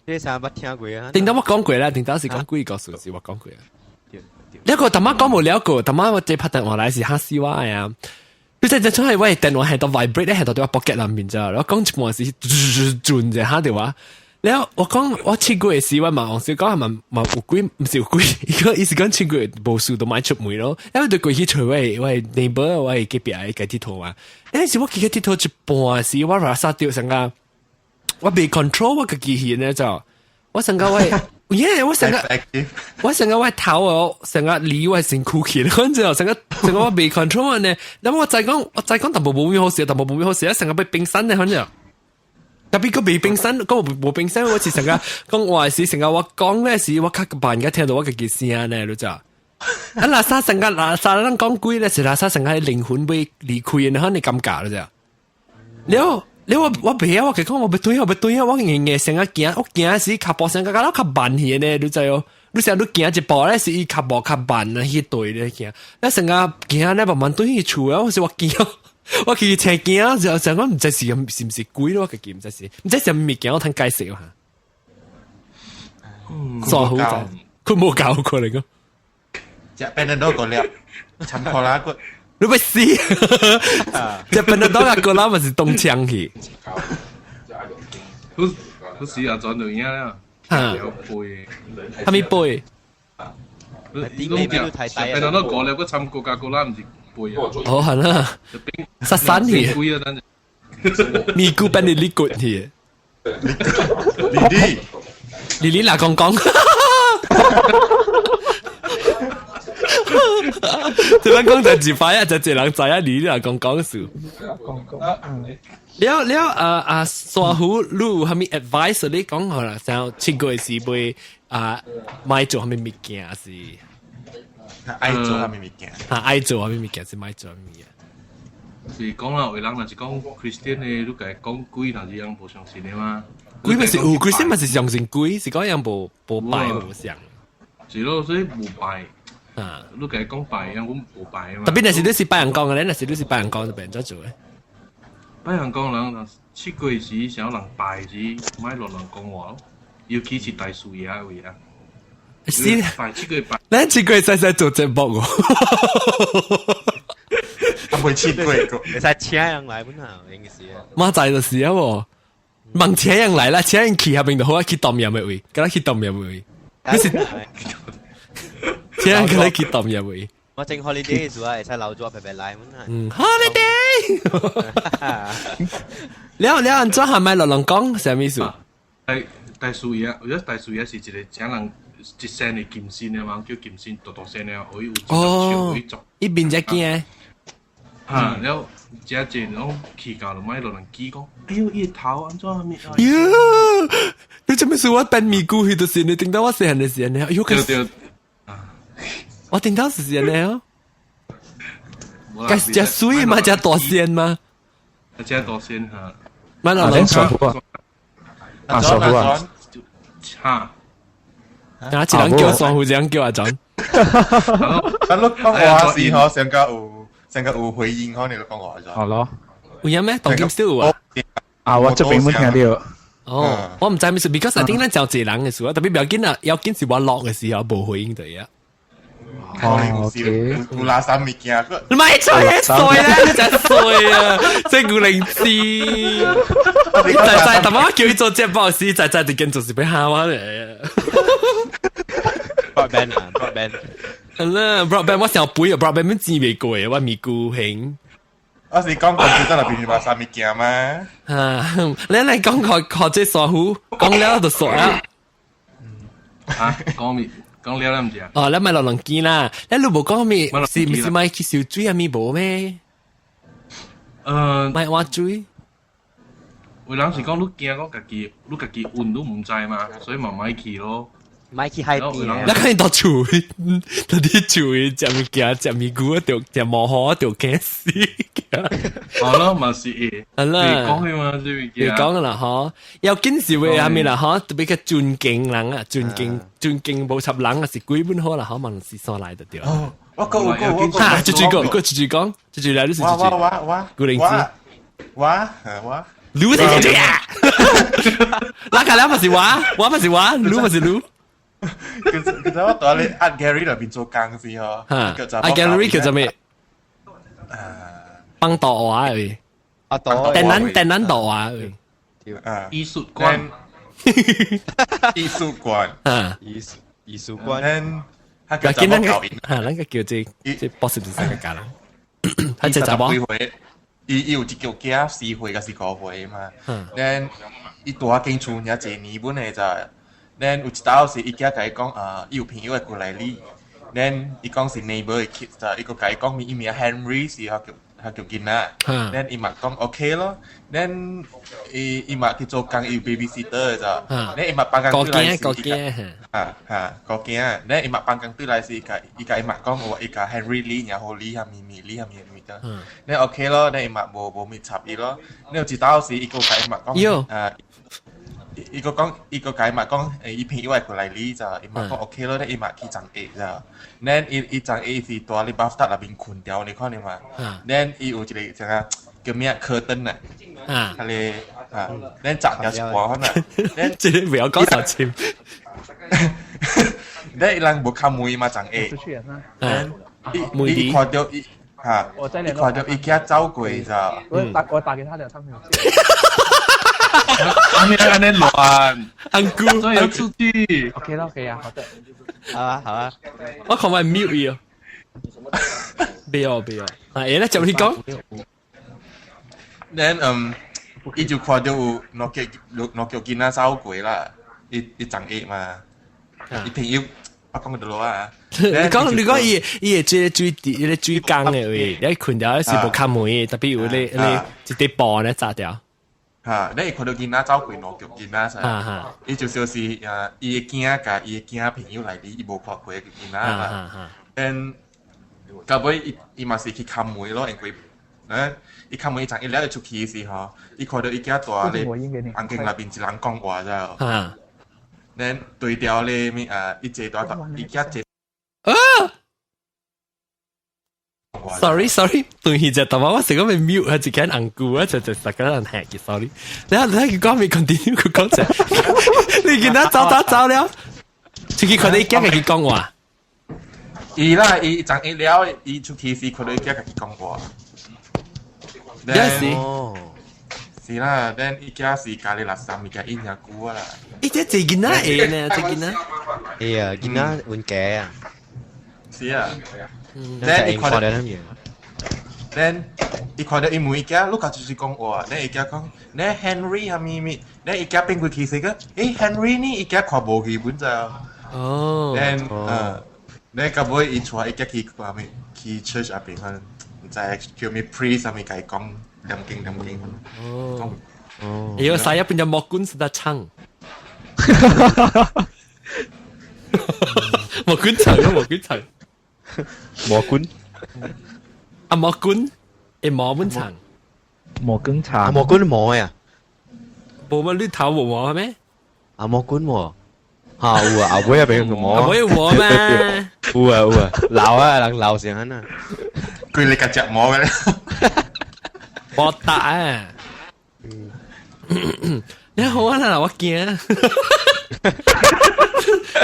這啥捌聽過啊？頂到我講過啦，頂到是講鬼故事是我講過啊。你個逐擺講無了過，逐擺我這拍電話來是嚇死我啊！你知這出係我電話係到 vibrate 咧，係到佇我 pocket 內面咋，我講一半時轉一下電話。然後我講我7月時我嘛，我是講係嘛嘛有鬼，毋是有鬼，伊個意思講7月無事都莫出門咯。因為就過去揣我我 neighbor 我隔壁的個𨑨迌嘛。誒是我去個𨑨迌一半時，我拉薩掉成個，我袂 control 我家己去呢就，我成個我。耶！我成個我成個我頭哦，成個離我身軀去，反正成個成個我袂 control 呢。那麼我再講，我再講，淡薄無咩好事，淡薄無咩好事，成個被冰山呢，反正。特別個袂冰山，講無冰山，我是成個講話是成個我講咧是，我較慢個聽到我家己聲呢，你知？啊，垃圾成個垃圾，咱講鬼咧是垃圾成個靈魂被離開的，可能尷尬了啫。了。你我我袂曉，我講我欲對啊，我欲對啊，我硬硬成個行，我行時跤步聲較較較慢去呢，你知哦？你成日你行一步咧，是伊跤步較慢啊，去對咧行。你成個行咧慢慢對去厝啊，我是我驚，我去車驚，就成講毋知是是毋是鬼咯，我家己毋知是，毋知啥物物件，我通解釋哈。嗯，傻好仔，佢無教過嚟個。食 Panadol 個粒，參考啦個。你欲死！食 Panadol 個粒咪是東槍去。好，好時啊，轉到影啦，有背，啥物背？你攏食 Panadol 個粒，佮參國家個粒毋是背啊。哦，係啦，實散去。咪咕變你你骨去。莉莉，莉莉哪講講？這擺講就一擺啊，就一人知啊，你你若講講事。了了啊啊，沙虎，你有啥物 advice 你講好啦？像7月時袂啊，莫做啥物物件是？愛做啥物物件？啊，愛做啥物物件是莫做啥物件？是講啦，有人若是講 Christian 的，你共伊講鬼，若是人無相信的嘛？鬼咪是有 Christian 咪是相信鬼，是講人無無拜無相。是咯，所以無拜。啊，你共伊講拜，因阮無拜嘛。特別若是你是拜人講嘅咧，若是你是拜人講就變怎做咧？拜人講人，七月時想人拜時，莫亂亂講話咯，尤其是大樹爺位啊。是，拜七月拜。咱七月使使做節目喎。啊，袂七月個，會使請人來本啊，應該是啊。馬仔就是啊喎，問請人來啦，請人去下邊就好啊，去當入嘅位，敢若去當入嘅位。你是請人過來去當入位。我正 holiday 時啊，會使留咗白白來本啊。嗯，holiday。了了，按怎係咪落龍講啥物意思？大大樹爺，我覺得大樹爺是一個請人一身的金身的嘛，叫金身，大大身的，可以有哦，伊面只驚。嚇，了這濟攏去到就莫落人記講，哎喲，伊頭按怎面？喲，你做咩事？我變咪咕去就是你頂到我細漢的時陣，哎喲，對對，我頂到是時陣哦。該食水嘛，食大仙嘛。食大仙嚇。蠻老人傻夫啊！啊，傻夫啊！嚇！啊，一人叫傻夫，一人叫阿莊。咱你講話時吼，上個有上個有回應吼，你講話咗。好咯。有咩？當今少啊？啊，我這邊冇聽到。哦，我毋知咩事，because I think 咱就一人嘅事啊，特別不要緊啊，要緊是我落嘅時候無回應的呀。哦，OK。有垃圾物件個。唔係衰衰啦，你真衰啊！這古靈精。你在在，但我叫伊做節目時，在在就跟做是要嚇我咧。 Broadband 啊，broadband。係啦，broadband 我想背啊，broadband 咩錢未過啊，我咪孤興。我是講講真係變垃圾物件嘛。啊，你嚟講個學這傻虎，講了就傻啦。嚇，講咩？講了啦，毋是啊？哦，你咪落龍見啦，你你無講咩？是毋是咪去燒水啊？咪無咩？咪挖水。有人是講你驚講家己，你家己運都毋知嘛，所以嘛莫去咯。莫去海邊。你看到厝，到啲厝食物件，食咪菇，就食毛河，就驚死。好咯，嘛是會。係啦。講嘅嘛，這物件。講啦，嗬，要緊是話係咪啦，嗬，特別個尊敬人啊，尊敬尊敬無插人啊，是鬼本好啦，嗬，嘛是所來的對。哦，我個我個我個。哈，就這個，個就這講，就這來就是我我我我。古靈精。我我。你這這啊！那個兩嘛是我，我嘛是我，你嘛是你。其實我蹛咧 Art Gallery 內邊做工時嗬， Art Gallery 叫做咩？幫導畫嘅，啊，導電腦導畫嘅，啊，藝術館，藝術館，啊，藝術館，他叫做那個，哈，那個叫做這博士是啥個家啦？他這查某？伊有一個囝4歲抑是5歲嘛，then 伊蹛間厝爾濟年本的咋，then 有一道是伊囝共伊講啊，伊有朋友會過來你，then 伊講是 neighbor 的 kids 咋，伊閣共伊講伊名 Henry 是他叫他叫囡仔，then 伊嘛講 OK 咯，then 伊嘛去做工，伊有 babysitter 的咋，then 伊嘛放工轉來時，顧囝哈哈顧囝，then 伊嘛放工轉來時，伊共伊嘛講話伊共 Henry 理，然後理下咪咪理下咪咪得，then OK 咯，then 伊嘛無無咪插伊咯，then 有一道時伊閣共伊嘛講啊。伊閣講，伊閣共伊嘛講，伊朋友會過來你咋，伊嘛講 OK 咯，咧伊嘛去送下咋，then 伊送下是蹛咧 bathtub 內面睏掉，你看你嘛，then 伊有一個啥個叫咩 curtain 啊，彼个啊，then 閘掉一半可能，then 這個不要講小心， then 伊人無敲門嘛送下，then 伊伊看著伊哈，伊看著伊囝走過咋，我打給他兩他沒有接。安呢按呢亂，安姑，所以要出去。 OK 啦，可以啊，好的。好啊，好啊。我看我 mute 伊哦。不要不要，啊，會咧，接你講。 Then 伊就看著有兩個囡仔走過啦，伊送下嘛，伊朋友我講到落啊。你講伊會這個水伊個水缸的位，你睏掉是無敲門，特別有咧咧一塊布咧紮掉。哈，你會看著囡仔走過兩個囡仔噻，伊就說是啊，伊的囝共伊的囝朋友來哩，伊無看過囡仔嘛。then 到尾伊伊嘛是去敲門咯，因為伊敲門伊陣伊了出去時吼，伊看著伊囝蹛咧房間內面一人講話咋。then 對調咧物啊，伊坐蹛伊囝坐。啊！話。 Sorry sorry，斷氣就但我成個咪 mute 啊，一間紅菇啊，就大家人吃嘅 sorry。你睇佢講未 continue 佢講啫，你見他走走走了，出去看到伊囝家己講話。伊啦，伊昨一了，伊出去時看到伊囝家己講話。也是。是啦，then 伊囝是家裡垃圾物件印遐久啊啦。伊這濟囡仔會呢，這囡仔。會啊，囡仔運假啊。是啊。 then 伊看到，then 伊看到伊問伊囝，你家就是講話，then 伊囝講，你 Henry 係咪咪？then 伊囝變過去是個，誒 Henry 呢？伊囝看無去本就。哦。 then 誒，then 到尾伊帶伊囝去看咩？去 church 入邊可能唔知叫咩 priest 啥物共伊講念經念經。哦。哦。因為saya punya 魔棍是在唱。魔棍唱啊，魔棍唱。魔棍。啊魔棍，會魔本唱。魔棍唱。魔棍魔呀？無乜你頭無魔咩？啊魔棍喎。嚇有啊，後尾入邊有魔。後尾有魔咩？有啊有啊，鬧啊人鬧成安啊。佢你夾隻魔嘅咧。我打啊！你好啊啦，我驚。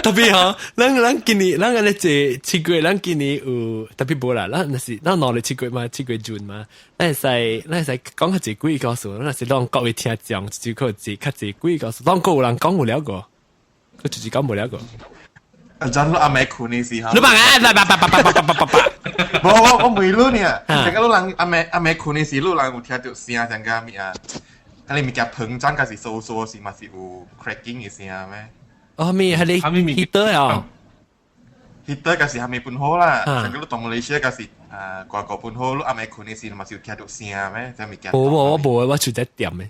特別吼，咱今年咱按呢坐7月，咱今年有特別無啦，咱若是咱農曆七月嘛，7月陣嘛，咱會使講較濟鬼故事，咱若是攏各位聽眾，就可濟較濟鬼故事，攏閣有人講有了個，佢就是講無了個。阿陣你阿妹困的時候，你問啊，叭叭叭叭叭叭叭叭叭，無我問你呢，這個你人阿妹阿妹困的時，你人有聽到聲像個咩啊？啊，你物件膨脹，還是收縮時嘛是有 cracking 的聲咩？哦，咩係你 heater 啊？heater 嗰時係咪本好啦？上個你當馬來西亞嗰時啊，外國本好，你暗暝困的時嘛是有聽到聲咩？這物件。無無我無，我厝在點的。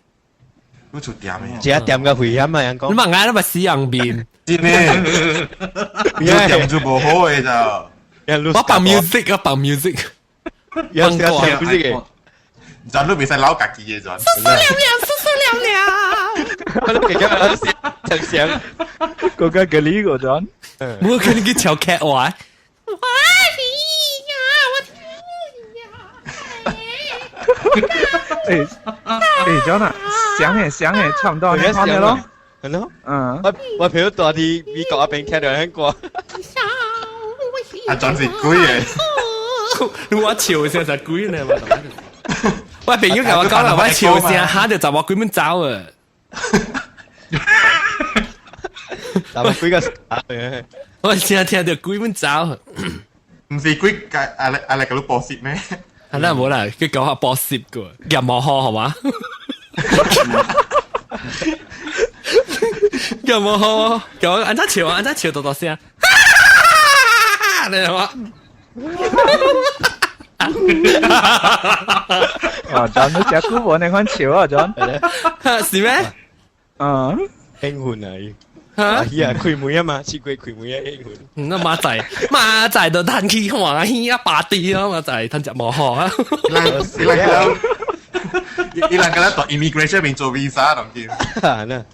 你厝點的？這點個危險啊！人講。你問我，你咪死人面。真的。你點就無好的就。我放 music 啊，放 music。放歌 music。咱都袂使老家己的陣。四四兩兩，四四兩兩。我都記得成聲，國家嘅呢個陣，冇可能去跳劇話。我呀，我呀。誒誒，John 啊，響嘅響嘅，差唔多，你看到咯？係咯。嗯。我朋友住佇美國嗰邊聽到很歌。阿 John 是鬼嘅。你我笑聲就鬼呢嘛？我朋友共我講啦，我笑聲嚇就查某鬼們走啊！查某鬼個，我聽聽到鬼們走，毋是鬼阿來阿來共你報攝咩？係啦，無啦，佢講下報攝個，任無好好嘛？任無好，叫我按怎笑啊？按怎笑多多聲？你係嘛？哦，John，你食久無那款笑啊，John？是咩？嗯，興奮啊！嚇！啊，開門啊嘛，試過開門啊，興奮。那馬仔，馬仔都嘆氣歡喜啊，巴蒂啊，馬仔嘆隻無好啊。伊人伊人敢若到 immigration 面做 visa 當見。嚇！那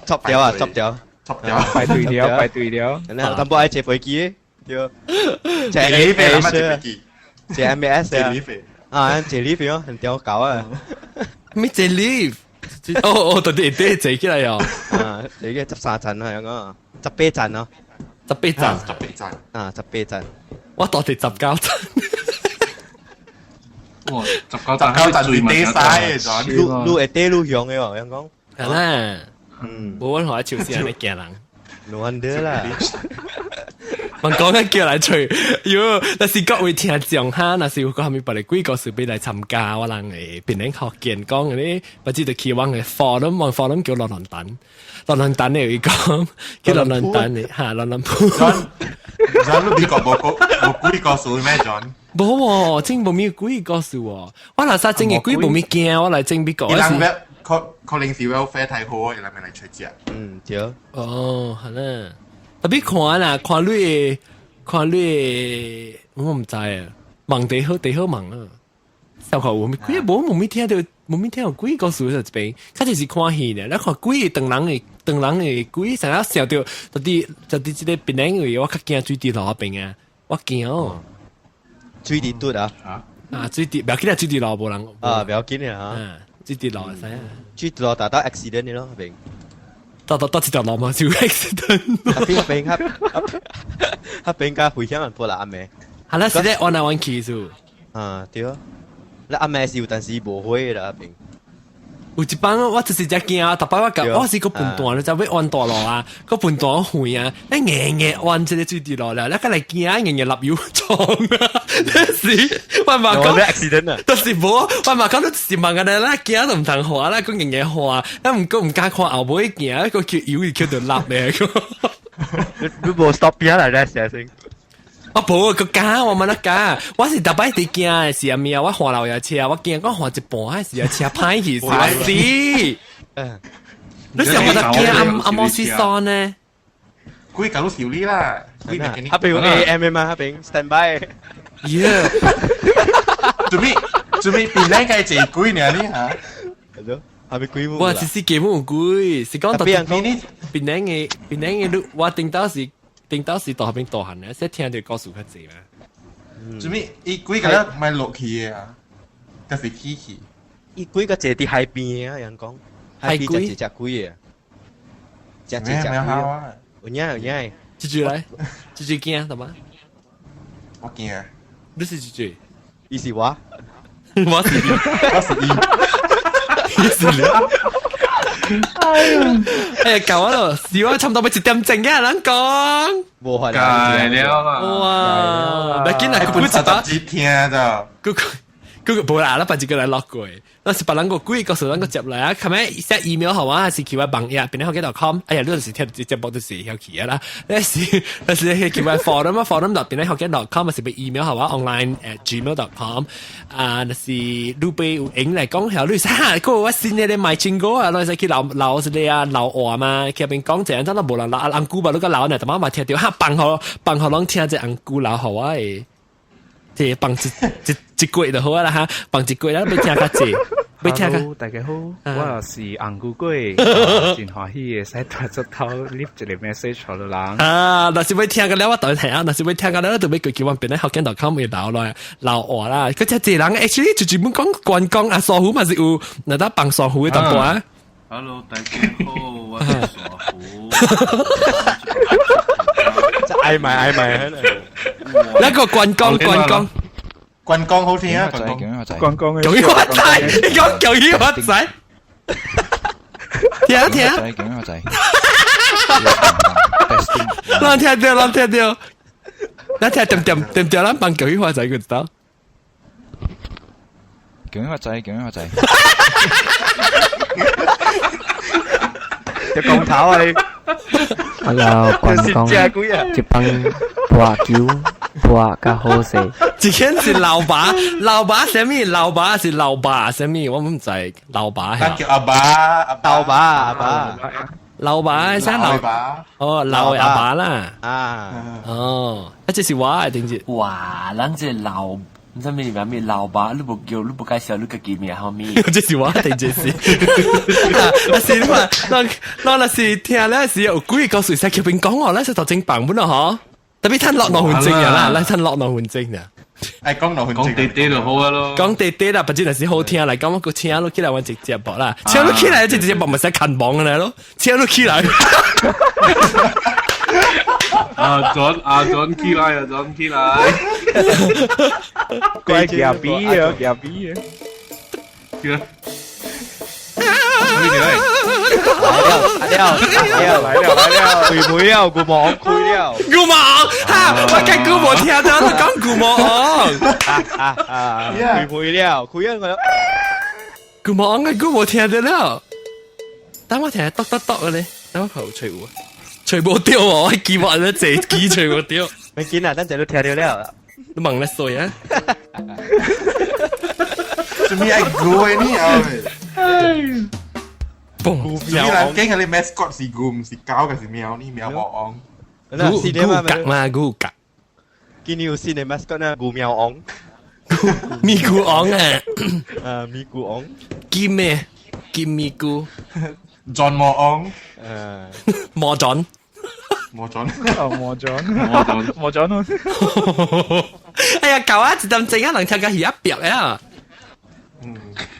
執掉啊，執掉，執掉，排隊了，排隊了。那淡薄愛坐飛機，對。坐飛機，坐飛機。坐 MAS 啊，啊，坐 lift 哦，很屌搞啊。咩坐 lift？哦哦，對對對，坐起來哦。啊，你嘅13層啊，樣個18層咯，18層，18層，啊，18層。我到第19層。哇，19層，19層是底晒嘅，愈愈會底愈響嘅喎，樣講。係啦，嗯，無阮互笑死人咧驚人。 No wonder 啦。問講緊叫來吹，喲，若是各位聽眾哈，若是有個蝦米別个鬼故事欲來參加，我人會變成福建講的，不知就去阮的 forum，阮 forum 叫羅蘭丹，羅蘭丹的有一講叫羅蘭丹的哈，羅蘭鋪。 John，你美國無無鬼故事咩？John？無喎，真無咩鬼故事喎。我若啥真嘅鬼無咩驚，我來整美國。伊人可能是 welfare 太好，伊人咪來出食。嗯，對。哦，好啦。特別看啦，看你，看你，我毋知啊。問地好地好問啊。小可有咩鬼？無無咩聽到，無咩聽到鬼故事在這邊。較濟是看戲呢。你看鬼當人的，當人的鬼，成日想到，就佇這個檳城位，我較驚水滴路邊啊，我驚哦。水滴嘟啊？啊，水滴，不要緊啊，水滴路無人。啊，不要緊啊。嗯，水滴路會使啊。水滴路達到 accident 嘅咯，邊。到到到這條路嘛，就 accident。邊邊較較邊較危險人波啦，阿妹。係啦，是咧，彎來彎去數。啊，對啊。你阿妹是有，但是無火啦，邊。有一班我就是只驚，逐擺我甲我是個笨蛋，你知欲彎大路啊，個笨蛋遠啊，你硬硬彎這個水滴路了，你個來驚硬硬立油撞啊！但是我嘛講 accident 啊，但是無，我嘛講你是問個啦，驚都毋通滑啦，講硬硬滑，咱毋過毋敢看後尾行，個叫油叫到立咧。你無 stop 邊來咧，先生。我無個敢，我冇得敢，我是逐擺佇驚的是啥物啊？我換老爺車，我驚講換一半的時啊，車歹去是我死。你想我得驚阿阿摩斯桑呢？鬼搞到小你啦，鬼咪他邊有 AM 嘛？他邊 stand by。 Yeah。做咩做咩變靚嘅這鬼呢？你嚇？係咯，係咪鬼？我只是基本有鬼，是講特別邊邊靚嘅邊靚嘅，我頂到是。頂到時到後邊大漢咧，先聽到故事較濟嘛。做咩？伊鬼個了咪落去嘅啊？就是起去。伊鬼個坐佇海邊啊，人講海龜一隻鬼嘅，隻一隻鬼。有影有影。這句來，這句驚什麼？我驚。你是這句？伊是我。我是你，我是伊。你是你。哎呀，哎呀，搞我咯，是我差唔多欲一點鐘嘅人講，無法解了啦，哇，欲緊啦，佢本十集聽咋，佢佢無啦，咱別一個來落過，那是別人個鬼故事，咱個接來啊，後尾寫 email 予我，還是去我網頁，邊個 com，哎呀，你就是聽節目就是曉去啊啦，那是那是去我 forum 啊，forum 就邊個 com，是欲 email 予我 online@gmail.com，啊，那是你欲有閒來講，曉你啥個我新的咧賣情歌啊，你使去留留一個啊留話嘛，去邊講者，真係無人留啊，紅姑吧，你個留呢，逐擺嘛聽著，哈，放予放予攏聽這紅姑留予我的。這放一一一季就好啦哈，放一季啦，欲聽較濟，欲聽較。大家好，我是紅菇鬼，真歡喜會使帶出頭入一個 message 予人。啊，若是欲聽個了，我當聽啊；若是欲聽個了，就欲過去往邊咧福建 .com 會留落來留話啦。佢這濟人 actually 就專門講觀光啊，沙湖嘛是有，那得放沙湖的淡薄啊。 Hello，大家好，我是沙湖。嗌埋嗌埋。那個觀光觀光觀光好聽啊！觀光觀光叫伊發財，你講叫伊發財，聽聽。叫伊發財。咱聽著，咱聽著，咱聽點點點點，咱幫叫伊發財佢知道。叫伊發財，叫伊發財。隻光頭啊你！ Hello，關公，這幫博球博較好勢。這間是老爸，老爸啥物？老爸是老爸啥物？我毋知老爸係。叫阿爸，老爸阿爸，老爸啥老爸？哦，老阿爸啦。啊，哦，啊，這是我的定字。哇，咱這老。你知咩名咩老爸？你無叫，你無介紹你家己名，後面。這是我定這是。啊，是你嘛？咱咱若是聽咧是有幾個故事，使叫邊講我咧，是頭前放本咯嗬。特別聽落2分鐘啊啦，來聽落兩分鐘啊。愛講兩分鐘，講短短就好啊咯。講短短啦，不只是好聽來，講我個請你起來阮一節目啦，請你起來這節目咪使看網來咯，請你起來。阿準阿準起來阿準起來，乖夾比啊夾比啊！來了來了來了來了，開會了，古毛開了，古毛哈，我計古毛聽到你講古毛啊啊，開會了，開了我，古毛我古毛聽到了，等我聽篤篤篤嘅咧，等我口吹有，吹無掉哦，我記話咧這記吹無掉，沒見啊，等陣都聽到了，你問咧衰啊？做咩愛古嘅呢？嘣！你人驚你 mascot 是牛，毋是狗，還是貓？你喵王王。牛牛角嘛，牛角。今年有新的 mascot 呢，牛喵王。咪咕王啊！啊，咪咕王。金咩？金咪咕。 John 魔王。魔準。魔準。哦，魔準。魔準。魔準。哎呀，舊啊，一陣陣啊，人聽個耳一表啊。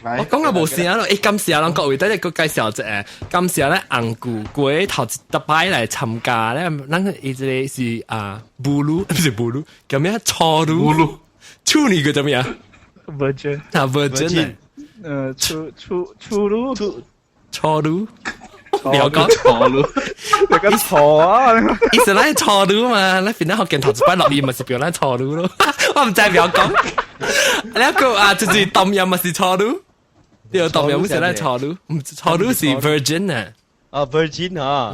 我講到無聲咯，欸，感謝咱各位，等下閣介紹一下，感謝咧紅菇龜頭一擺來參加咧，咱伊這個是啊，母乳，毋是母乳，叫咩？初乳，母乳，處女叫做咩啊？Virgin 啊，Virgin，初乳，初乳，不要講錯路，你個錯啊！伊是咱初乳嘛，咱邊咱學鏡頭一擺落伊嘛是表咱初乳咯，我毋知不要講。那個啊，就是冬陰嘛是初乳，對，冬陰是咱初乳，毋初乳是 virgin 啊。哦，virgin 啊，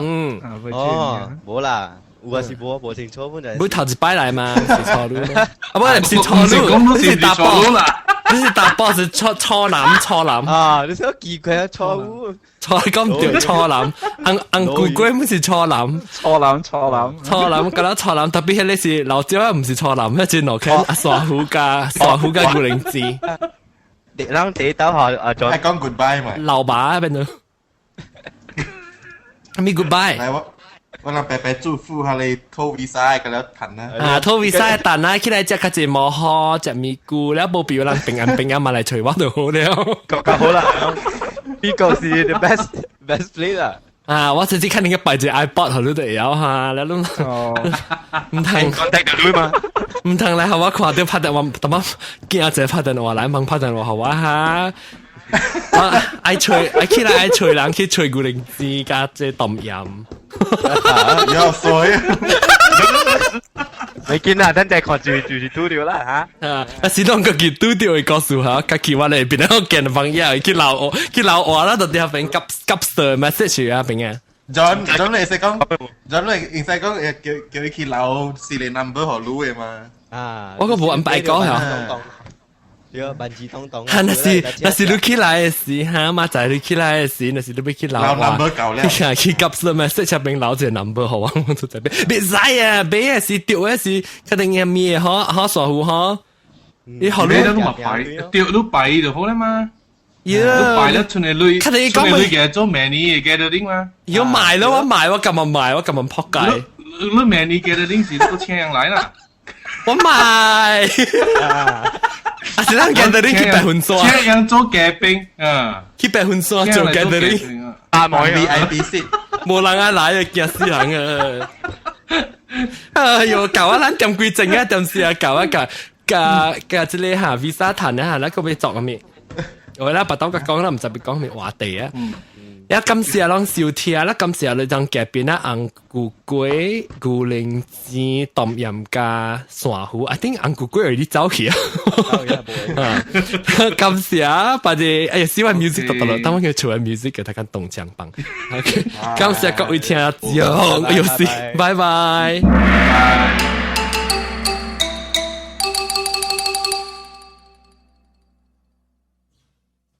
哦，無啦，有啊是無，無清楚本來。唔頭一擺來嘛，是初乳。啊，不，唔是初乳，是大波啦，你是大波是初初男初男。啊，你說奇怪啊，錯誤。錯講對初男，紅紅菇龜唔是初男，初男初男初男，覺得初男特別迄個是老椒啊，唔是初男，迄隻老坑啊，沙虎加沙虎加古靈芝。人第一刀下啊，係講 goodbye 嘛。老爸變咗。咩 goodbye？來我我讓白白祝福下你討 visa 個了談啦。啊，討 visa 等啊，起來食較濟毛好，食咪菇，了無必要人平安平安嘛來揣我就好了。夠好啦，呢個是 the best best play 啦。啊！我直接看你個擺隻 iPod 好你都會曉哈，你攏毋通 contact 到你嘛？毋通來，予我看著拍電話，淡仔驚者拍電話來，問拍電話予我哈。我愛揣愛起來愛揣人去揣牛靈芝佮這冬陰。要水。沒見啦，等陣看住就是拄著啦嚇。啊！啊是攏家己拄著的故事哈，家己我咧變咗見朋友去鬧去鬧話啦，就佇遐邊急急 send message 啊邊啊。 John John 你會使講，John 你會使講，叫叫伊去留四個 number 予你的嘛？啊！我閣無安排講嚇。對，萬字東東。哈，若是你起來的時，哈，嘛在你起來的時，若是你欲去留留 number 夠了。去去急 send message 邊留一個 number 予我，我就在邊。袂使啊，買的是著的是，確定嘅面好好傻乎吼。你好你都嘛擺，對，你擺就好啦嘛。你擺了出嚟鐳，確定出嚟鐳嘅做明年嘅 gathering 嘛。要賣咯，我賣，我今日賣，我今日撲街。你明年 gathering 時都請人來啦。我賣。啊是咱 gathering 去白雲山。請人做嘉賓，啊。去白雲山做 gathering。啊，冇 VIP seat，無人愛來啊，驚死人啊！哎喲，搞啊，咱點幾鐘啊，點時啊，搞啊，搞，搞搞這個哈 visa 談啊，咱閣欲做啥物？我啦，白刀甲講啦，毋知欲講啥物話題啊。也感謝攏收聽啦，感謝你當嘉賓啊，紅菇粿、牛靈芝、冬陰加珊瑚，I think 紅菇粿有啲走去啊。感謝，把這哎呀，喜歡 music 得得了，當我叫唱 music 給他看東牆幫。OK，感謝各位聽眾，哎呦，是，拜拜。拜。